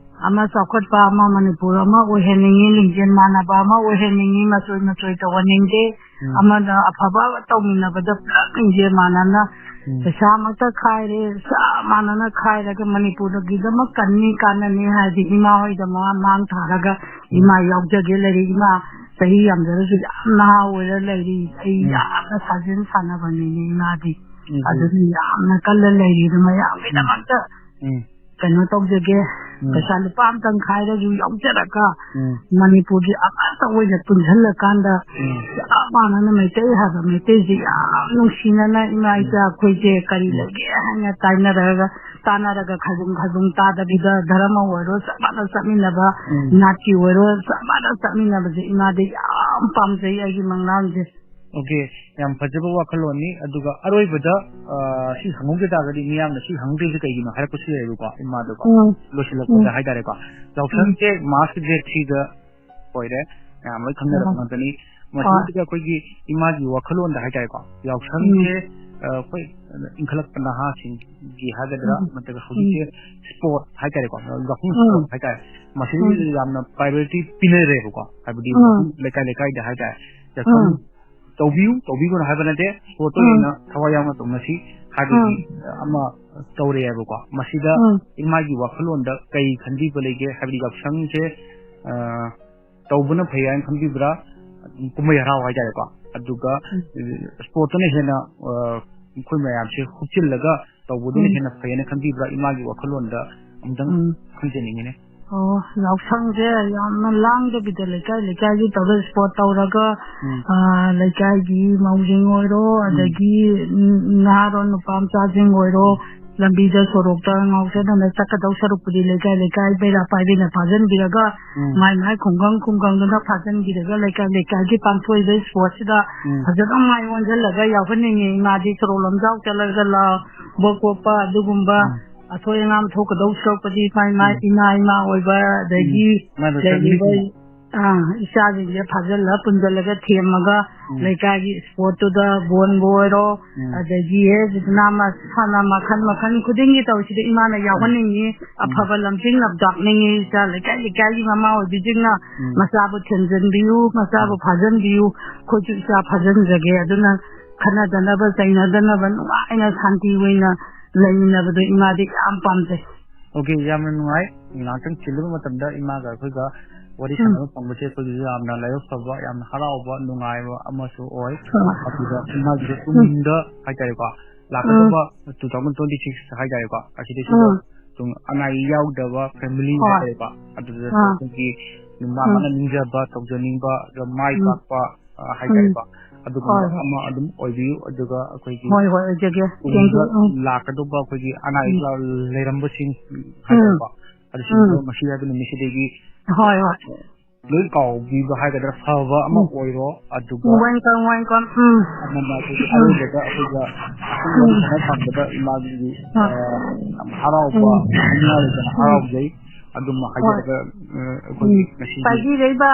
ꯑꯃ ꯆꯥꯎꯈꯠꯄ ꯑꯃ ꯃꯅꯤꯄꯨꯔ ꯑꯃ ꯑꯣꯏꯍꯟꯅꯤꯡꯉꯤ, ꯂꯤꯡꯖꯦꯜ ꯃꯥꯟꯅꯕ ꯑꯃ ꯑꯣꯏꯍꯟꯅꯤꯡꯉꯤ, ꯃꯆꯣꯏ ꯃꯆꯣꯏ ꯇꯧꯍꯟꯅꯤꯡꯗꯦ꯫ ꯎꯝ꯫ ꯑꯃꯅ ꯑꯐꯕ ꯇꯧꯃꯤꯟꯅꯕꯗ ꯄꯨꯂꯞ ꯂꯤꯡꯖꯦꯜ ꯃꯥꯟꯅꯅ ꯎꯝ꯫ ꯄꯩꯁꯥꯃꯛꯇ ꯈꯥꯏꯔꯦ, ꯆꯞ ꯃꯥꯟꯅꯅ ꯈꯥꯏꯔꯒ ꯃꯅꯤꯄꯨꯔꯒꯤꯗꯃꯛ ꯀꯟꯅꯤ ꯀꯥꯟꯅꯅꯤ ꯍꯥꯏꯔꯗꯤ ꯏꯃꯥ ꯍꯣꯏꯗꯃꯛ ꯃꯥꯡ ꯊꯥꯔꯒ ꯎꯝ꯫ ꯏꯃꯥ ꯌꯥꯎꯖꯒꯦ ꯂꯩꯔꯦ꯫ ꯏꯃꯥ ꯆꯍꯤ ꯌꯥꯝꯖꯔꯁꯨ ꯌꯥꯝ ꯅꯍꯥ ꯑꯣꯏꯔ ꯂꯩꯔꯤ꯫ ꯑꯩ ꯎꯝ꯫ ꯌꯥꯝꯅ ꯁꯥꯖꯦꯜ ꯁꯥꯟꯅꯕ ꯃꯤꯅꯤ ꯏꯃꯥꯗꯤ꯫ ꯎꯝ, ꯎꯝ꯫ ꯑꯗꯨꯅ ꯌꯥꯝꯅ ꯀꯜꯂ ꯂꯩꯔꯤ꯫ ꯑꯗꯨ ꯃꯌꯥꯝꯒꯤꯗꯃꯛꯇ ꯎꯝ꯫ ꯀꯩꯅꯣ ꯇꯧꯖꯒꯦ꯫ ꯎꯝ꯫ ꯄꯩꯁꯥ ꯂꯨꯄꯥ ꯑꯃꯇꯪ ꯈꯥꯏꯔꯁꯨ ꯌꯥꯎꯖꯔꯒ ꯎꯝ꯫ ꯃꯅꯤꯄꯨꯔꯒꯤ ꯑꯃꯠꯇ ꯑꯣꯏꯅ ꯄꯨꯟꯁꯤꯜꯂꯀꯥꯟꯗ ꯎꯝ꯫ ꯆꯞ ꯃꯥꯟꯅꯅ ꯃꯩꯇꯩ ꯍꯥꯏꯕ ꯃꯩꯇꯩꯁꯤ ꯌꯥꯝ ꯅꯨꯡꯁꯤꯅꯅ ꯏꯃꯥ ꯎꯝ꯫ ꯏꯆꯥ ꯑꯩꯈꯣꯏꯁꯦ ꯀꯔꯤ ꯎꯝ꯫ ꯂꯩꯒꯦ ꯍꯥꯏꯅ ꯇꯥꯏꯅꯔꯒ ꯇꯥꯟꯅꯔꯒ ꯈꯥꯏꯗꯣꯡ ꯈꯥꯏꯗꯣꯡ ꯇꯥꯗꯕꯤꯗ ꯙꯔꯃ ꯑꯣꯏꯔꯣ ꯆꯞ ꯃꯥꯟꯅ ꯆꯠꯃꯤꯟꯅꯕ, ꯎꯝ꯫ ꯅꯥꯠꯀꯤ ꯑꯣꯏꯔꯣ ꯆꯞ ꯃꯥꯟꯅ ꯆꯠꯃꯤꯟꯅꯕꯁꯦ ꯏꯃꯥꯗꯤ ꯌꯥꯝ ꯄꯥꯝꯖꯩ ꯑꯩꯒꯤ ꯃꯪꯂꯥꯟꯁꯦ꯫ ꯑꯣꯀꯦ, ꯌꯥꯝ ꯐꯖꯕ ꯋꯥꯈꯜꯂꯣꯟꯅꯤ꯫ ꯑꯗꯨꯒ ꯑꯔꯣꯏꯕꯗ, ꯑ, ꯁꯤ ꯍꯪꯍꯧꯗ ꯇꯥꯔꯒꯗꯤ ꯃꯤꯌꯥꯝꯅ ꯁꯤ ꯍꯪꯗ꯭ꯔꯤꯁꯦ ꯀꯩꯒꯤꯅꯣ ꯍꯥꯏꯔꯛꯄꯁꯨ ꯌꯥꯏꯕꯀꯣ, ꯏꯃꯥꯗꯀꯣ꯫ ꯎꯝ꯫ ꯂꯣꯏꯁꯤꯜꯂꯛꯄꯗ ꯎꯝ꯫ ꯍꯥꯏꯇꯥꯔꯦꯀꯣ꯫ ꯌꯥꯎꯁꯪꯁꯦ ꯎꯝ꯫ March date three ꯗ ꯑꯣꯏꯔꯦ, ꯃꯌꯥꯝ ꯂꯣꯏ ꯈꯪꯅꯔꯕ ꯎꯝ꯫ ꯉꯥꯛꯇꯅꯤ꯫ ꯍꯣꯏ꯫ ꯃꯁꯤꯗ ꯑꯩꯈꯣꯏꯒꯤ ꯏꯃꯥꯒꯤ ꯋꯥꯈꯜꯂꯣꯟꯗ ꯍꯥꯏꯇꯥꯔꯦꯀꯣ, ꯌꯥꯎꯁꯪꯁꯦ, ꯎꯝ꯫ ꯑ, ꯑꯩꯈꯣꯏ ꯏꯟꯈꯠꯂꯛꯄ ꯅꯍꯥꯁꯤꯡꯒꯤ ꯍꯥꯏꯒꯗ꯭ꯔꯥ, ꯎꯝ꯫ ꯅꯠꯇ꯭ꯔꯒ ꯎꯝ꯫ ꯍꯧꯖꯤꯛꯁꯦ sport ꯍꯥꯏꯇꯥꯔꯦꯀꯣ, ꯌꯥꯎꯁꯪ ꯎꯝ꯫ Sport ꯍꯥꯏꯇꯥꯔꯦ, ꯃꯁꯤꯗ ꯎꯝ꯫ ꯌꯥꯝꯅ priority ꯄꯤꯅꯔꯦꯕꯀꯣ꯫ ꯍꯥꯏꯕꯗꯤ ꯎꯝ꯫ ꯃꯐꯝ ꯂꯩꯀꯥꯏ ꯂꯩꯀꯥꯏꯗ ꯍꯥꯏꯇꯥꯔꯦ, ꯌꯥꯎꯁꯪ ꯎꯝ꯫ ꯇꯧꯕꯤꯌꯨ, ꯇꯧꯕꯤꯒꯅꯨ ꯍꯥꯏꯕ ꯅꯠꯇꯦ, sportꯇ ꯎꯝ꯫ ꯑꯣꯏꯅ ꯊꯋꯥꯏ ꯌꯥꯎꯅ ꯇꯧꯅꯁꯤ ꯍꯥꯏꯕꯒꯤ ꯎꯝ꯫ ꯑꯃ ꯇꯧꯔꯛꯑꯦꯕꯀꯣ꯫ ꯃꯁꯤꯗ ꯎꯝ꯫ ꯏꯃꯥꯒꯤ ꯋꯥꯈꯜꯂꯣꯟꯗ ꯀꯩ ꯈꯟꯕꯤꯕ ꯂꯩꯒꯦ? ꯍꯥꯏꯕꯗꯤ ꯌꯥꯎꯁꯪꯁꯦ, ꯑ, ꯇꯧꯕꯅ ꯐꯩ ꯍꯥꯏꯅ ꯈꯟꯕꯤꯕ꯭ꯔꯥ? ꯀꯨꯝꯍꯩ ꯍꯔꯥꯎ ꯍꯥꯏꯇꯥꯔꯦꯀꯣ꯫ ꯑꯗꯨꯒ, ꯎꯝ꯫ ꯑ, sportꯇꯅ ꯍꯦꯟꯅ, ꯑ, ꯑꯩꯈꯣꯏ ꯃꯌꯥꯝꯁꯦ ꯍꯨꯞꯆꯤꯜꯂꯒ ꯇꯧꯕꯗꯨꯅ ꯎꯝ꯫ ꯍꯦꯟꯅ ꯐꯩ ꯍꯥꯏꯅ ꯈꯟꯕꯤꯕ꯭ꯔꯥ? ꯏꯃꯥꯒꯤ ꯋꯥꯈꯜꯂꯣꯟꯗ ꯑꯃꯨꯛꯇꯪ ꯎꯝ꯫ ꯈꯪꯖꯅꯤꯡꯉꯤꯅꯦ꯫ ꯑꯣ, ꯌꯥꯎꯁꯪꯁꯦ ꯌꯥꯝꯅ ꯂꯥꯡꯗꯕꯤꯗ ꯂꯩꯀꯥꯏ ꯂꯩꯀꯥꯏꯒꯤ ꯇꯧꯔꯒ sport ꯇꯧꯔꯒ, ꯎꯝ꯫ ꯑ, ꯂꯩꯀꯥꯏꯒꯤ ꯃꯧꯁꯤꯡ ꯑꯣꯏꯔꯣ, ꯎꯝ꯫ ꯑꯗꯒꯤ, ꯎꯝ, ꯅꯍꯥꯔꯣꯜ ꯅꯨꯄꯥ ꯃꯆꯥꯁꯤꯡ ꯑꯣꯏꯔꯣ, ꯎꯝ꯫ ꯂꯝꯕꯤꯗ ꯁꯣꯔꯣꯛꯇ ꯉꯥꯎꯆꯠꯅꯅ ꯆꯠꯀꯗꯧ ꯁꯔꯨꯛꯄꯨꯗꯤ ꯂꯩꯀꯥꯏ ꯂꯩꯀꯥꯏ ꯃꯩꯔꯥ ꯄꯥꯏꯕꯤꯅ ꯐꯥꯖꯤꯟꯕꯤꯔꯒ, ꯎꯝ꯫ ꯃꯥꯏ ꯃꯥꯏ ꯈꯨꯡꯒꯪ ꯈꯨꯡꯒꯪꯗꯨꯅ ꯐꯥꯖꯤꯟꯕꯤꯔꯒ ꯂꯩꯀꯥꯏ ꯂꯩꯀꯥꯏꯒꯤ ꯄꯥꯡꯊꯣꯛꯏꯕ sportꯁꯤꯗ ꯎꯝ꯫ ꯐꯖꯅ ꯃꯥꯏ ꯑꯣꯟꯁꯤꯜꯂꯒ ꯌꯥꯎꯍꯟꯅꯤꯡꯉꯤ꯫ ꯏꯃꯥꯗꯤ ꯁꯣꯔꯣꯛ ꯂꯝꯖꯥꯎ ꯆꯠꯂꯒ ꯂꯥꯎꯕ ꯈꯣꯠꯄ ꯑꯗꯨꯒꯨꯝꯕ ꯎꯝ꯫ ꯑꯁꯣꯏ ꯑꯉꯥꯝ ꯊꯣꯛꯀꯗꯧ ꯁꯔꯨꯛꯄꯨꯗꯤ ꯃꯥꯏ ꯃꯥꯏ ꯎꯝ꯫ ꯏꯃꯥ ꯏꯃꯥ ꯑꯣꯏꯕ ꯑꯗꯒꯤ ꯎꯝ꯫ ꯃꯥꯏ ꯃꯥꯏ ꯂꯩꯔꯤꯕ family ꯑꯥ, ꯏꯆꯥꯁꯤꯡꯁꯦ ꯐꯥꯖꯤꯜꯂ ꯄꯨꯟꯁꯤꯜꯂꯒ ꯊꯦꯝꯃꯒ ꯎꯝ꯫ ꯂꯩꯀꯥꯏꯒꯤ sportꯇꯨꯗ ꯕꯣꯟꯕꯨ ꯑꯣꯏꯔꯣ, ꯎꯝ꯫ ꯑꯗꯒꯤ ꯍꯦ ꯖꯤꯝꯅꯥ ꯃꯁꯥꯟꯅ ꯃꯈꯜ ꯃꯈꯜ ꯈꯨꯗꯤꯡꯒꯤ ꯇꯧꯔꯤꯁꯤꯗ ꯏꯃꯥꯅ ꯌꯥꯎꯍꯟꯅꯤꯡꯉꯤ꯫ ꯎꯝ꯫ ꯑꯐꯕ ꯂꯝꯖꯤꯡ ꯂꯝꯇꯥꯛꯅꯤꯡꯉꯤ꯫ ꯏꯆꯥ ꯂꯩꯀꯥꯏ ꯂꯩꯀꯥꯏꯒꯤ ꯃꯃꯥ ꯑꯣꯏꯕꯤꯁꯤꯡꯅ ꯎꯝ꯫ ꯃꯆꯥꯕꯨ ꯊꯦꯝꯖꯤꯟꯕꯤꯌꯨ, ꯃꯆꯥꯕꯨ ꯎꯝ꯫ ꯐꯥꯖꯤꯟꯕꯤꯌꯨ꯫ ꯑꯩꯈꯣꯏꯁꯨ ꯏꯆꯥ ꯐꯥꯖꯤꯟꯖꯒꯦ꯫ ꯑꯗꯨꯅ ꯈꯠꯅꯗꯅꯕ ꯆꯩꯅꯗꯅꯕ ꯅꯨꯡꯉꯥꯏꯅ ꯁꯥꯟꯇꯤ ꯑꯣꯏꯅ ꯂꯩꯃꯤꯟꯅꯕꯗꯣ ꯏꯃꯥꯗꯤ ꯌꯥꯝ ꯄꯥꯝꯖꯩ꯫ ꯑꯣꯀꯦ, ꯌꯥꯝꯅ ꯅꯨꯡꯉꯥꯏ꯫ ꯉꯥꯏꯍꯥꯛꯇꯪ ꯆꯤꯜꯂꯕ ꯃꯇꯝꯗ ꯏꯃꯥꯒ ꯑꯩꯈꯣꯏꯒ ꯋꯥꯔꯤ ꯎꯝ꯫ ꯁꯥꯟꯅꯕ ꯐꯪꯕꯁꯦ ꯑꯩꯈꯣꯏꯒꯤꯁꯨ ꯌꯥꯝꯅ ꯂꯥꯏꯕꯛ ꯐꯕ, ꯌꯥꯝꯅ ꯍꯔꯥꯎꯕ, ꯅꯨꯡꯉꯥꯏꯕ ꯑꯃꯁꯨ ꯑꯣꯏ꯫ ꯍꯣꯏ꯫ ꯑꯗꯨꯒ ꯏꯃꯥꯒꯤꯁꯨ ꯎꯝ꯫ ꯇꯨꯡꯗ ꯍꯥꯏꯇꯥꯔꯦꯀꯣ, ꯎꯝ꯫ ꯂꯥꯛꯀꯗꯧꯕ two thousand twenty six ꯍꯥꯏꯇꯥꯔꯦꯀꯣ, ꯑꯁꯤꯗꯩꯁꯤꯗ ꯎꯝ꯫ ꯑꯅꯥ ꯑꯌꯦꯛ ꯌꯥꯎꯗꯕ family ꯍꯣꯏ꯫ ꯍꯥꯏꯇꯥꯔꯦꯀꯣ, ꯑꯗꯨꯗꯁꯨ ꯑꯥ꯫ ꯑꯩꯈꯣꯏꯒꯤ ꯃꯥ ꯎꯝ꯫ ꯃꯥꯅ ꯅꯤꯡꯖꯕ, ꯇꯧꯖꯅꯤꯡꯕ, ꯑꯗ ꯃꯥꯏ ꯎꯝ꯫ ꯄꯥꯛꯄ, ꯑ, ꯍꯣꯏ, ꯍꯥꯏꯇꯥꯔꯦꯀꯣ, ꯍꯣꯏ꯫ ꯑꯗꯨꯒꯨꯝꯕ ꯍꯣꯏ, ꯍꯣꯏ꯫ ꯑꯃ ꯑꯗꯨꯝ ꯑꯣꯏꯕꯤꯌꯨ꯫ ꯑꯗꯨꯒ ꯑꯩꯈꯣꯏꯒꯤ ꯍꯣꯏ, ꯍꯣꯏ, ꯑꯣꯏꯖꯒꯦ꯫ Thank you꯫ ꯇꯨꯡꯗ ꯎꯝ꯫ ꯂꯥꯛꯀꯗꯧꯕ ꯑꯩꯈꯣꯏꯒꯤ ꯑꯅꯥ ꯑꯌꯦꯛ ꯎꯝ꯫ ꯂꯩꯔꯝꯕꯁꯤꯡ ꯎꯝ꯫ ꯍꯥꯏꯇꯥꯔꯦꯀꯣ, ꯑꯗꯨꯁꯤꯡꯗꯣ ꯎꯝ꯫ ꯉꯁꯤ ꯍꯥꯏꯕ ꯅꯨꯃꯤꯠꯁꯤꯗꯒꯤ ꯍꯣꯏ, ꯍꯣꯏ꯫ ꯂꯣꯏ ꯀꯥꯎꯕꯤꯕ ꯍꯥꯏꯒꯗ꯭ꯔꯥ, ꯐꯕ ꯑꯃ ꯎꯝ꯫ ꯑꯣꯏꯔꯣ꯫ ꯑꯗꯨꯒ Welcome, welcome꯫ ꯎꯝ꯫ ꯑꯃꯅ ꯑꯩꯈꯣꯏꯒꯤ ꯎꯝ꯫ ꯑꯔꯣꯏꯕꯗ ꯑꯩꯈꯣꯏꯒ ꯎꯝ꯫ ꯋꯥꯔꯤ ꯁꯥꯟꯅ ꯐꯪꯕꯗ ꯏꯃꯥꯒꯤ, ꯍꯣꯏ꯫ ꯑ, ꯌꯥꯝ ꯍꯔꯥꯎꯕ, ꯎꯝ꯫ ꯅꯨꯡꯉꯥꯏꯗꯅ ꯎꯝ꯫ ꯍꯔꯥꯎꯖꯩ꯫ ꯑꯗꯨꯝ ꯍꯣꯏ꯫ ꯍꯥꯏꯖꯔꯒ, ꯑ, ꯑꯩꯈꯣꯏꯒꯤ ꯎꯝ꯫ ꯉꯁꯤꯒꯤ ꯄꯥꯏꯕꯤꯔꯛꯏꯕ,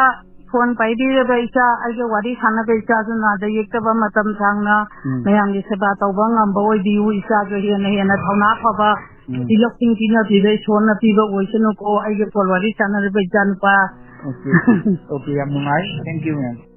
phone ꯄꯥꯏꯕꯤꯔꯕ ꯏꯆꯥ, ꯑꯩꯒ ꯋꯥꯔꯤ ꯁꯥꯟꯅꯕ ꯏꯆꯥꯁꯨ ꯅꯥꯗ ꯌꯦꯛꯇꯕ ꯃꯇꯝ ꯁꯥꯡꯅ ꯎꯝ꯫ ꯃꯌꯥꯝꯒꯤ ꯁꯦꯕꯥ ꯇꯧꯕ ꯉꯝꯕ ꯑꯣꯏꯕꯤꯌꯨ꯫ ꯏꯆꯥꯁꯨ ꯍꯦꯟꯅ ꯍꯦꯟꯅ ꯊꯧꯅꯥ ꯐꯕ ꯎꯝ꯫ ꯏꯂꯛꯁꯤꯡ ꯄꯤꯅꯕꯤꯕ ꯏꯁꯣꯔꯅ ꯄꯤꯕ ꯑꯣꯏꯁꯅꯨꯀꯣ꯫ ꯑꯩꯒ phone ꯋꯥꯔꯤ ꯁꯥꯟꯅꯔꯤꯕ ꯏꯆꯥꯅꯨꯄꯥ꯫ Okay, okay, ꯌꯥꯝ ꯅꯨꯡꯉꯥꯏ꯫ Thank you, ma'am꯫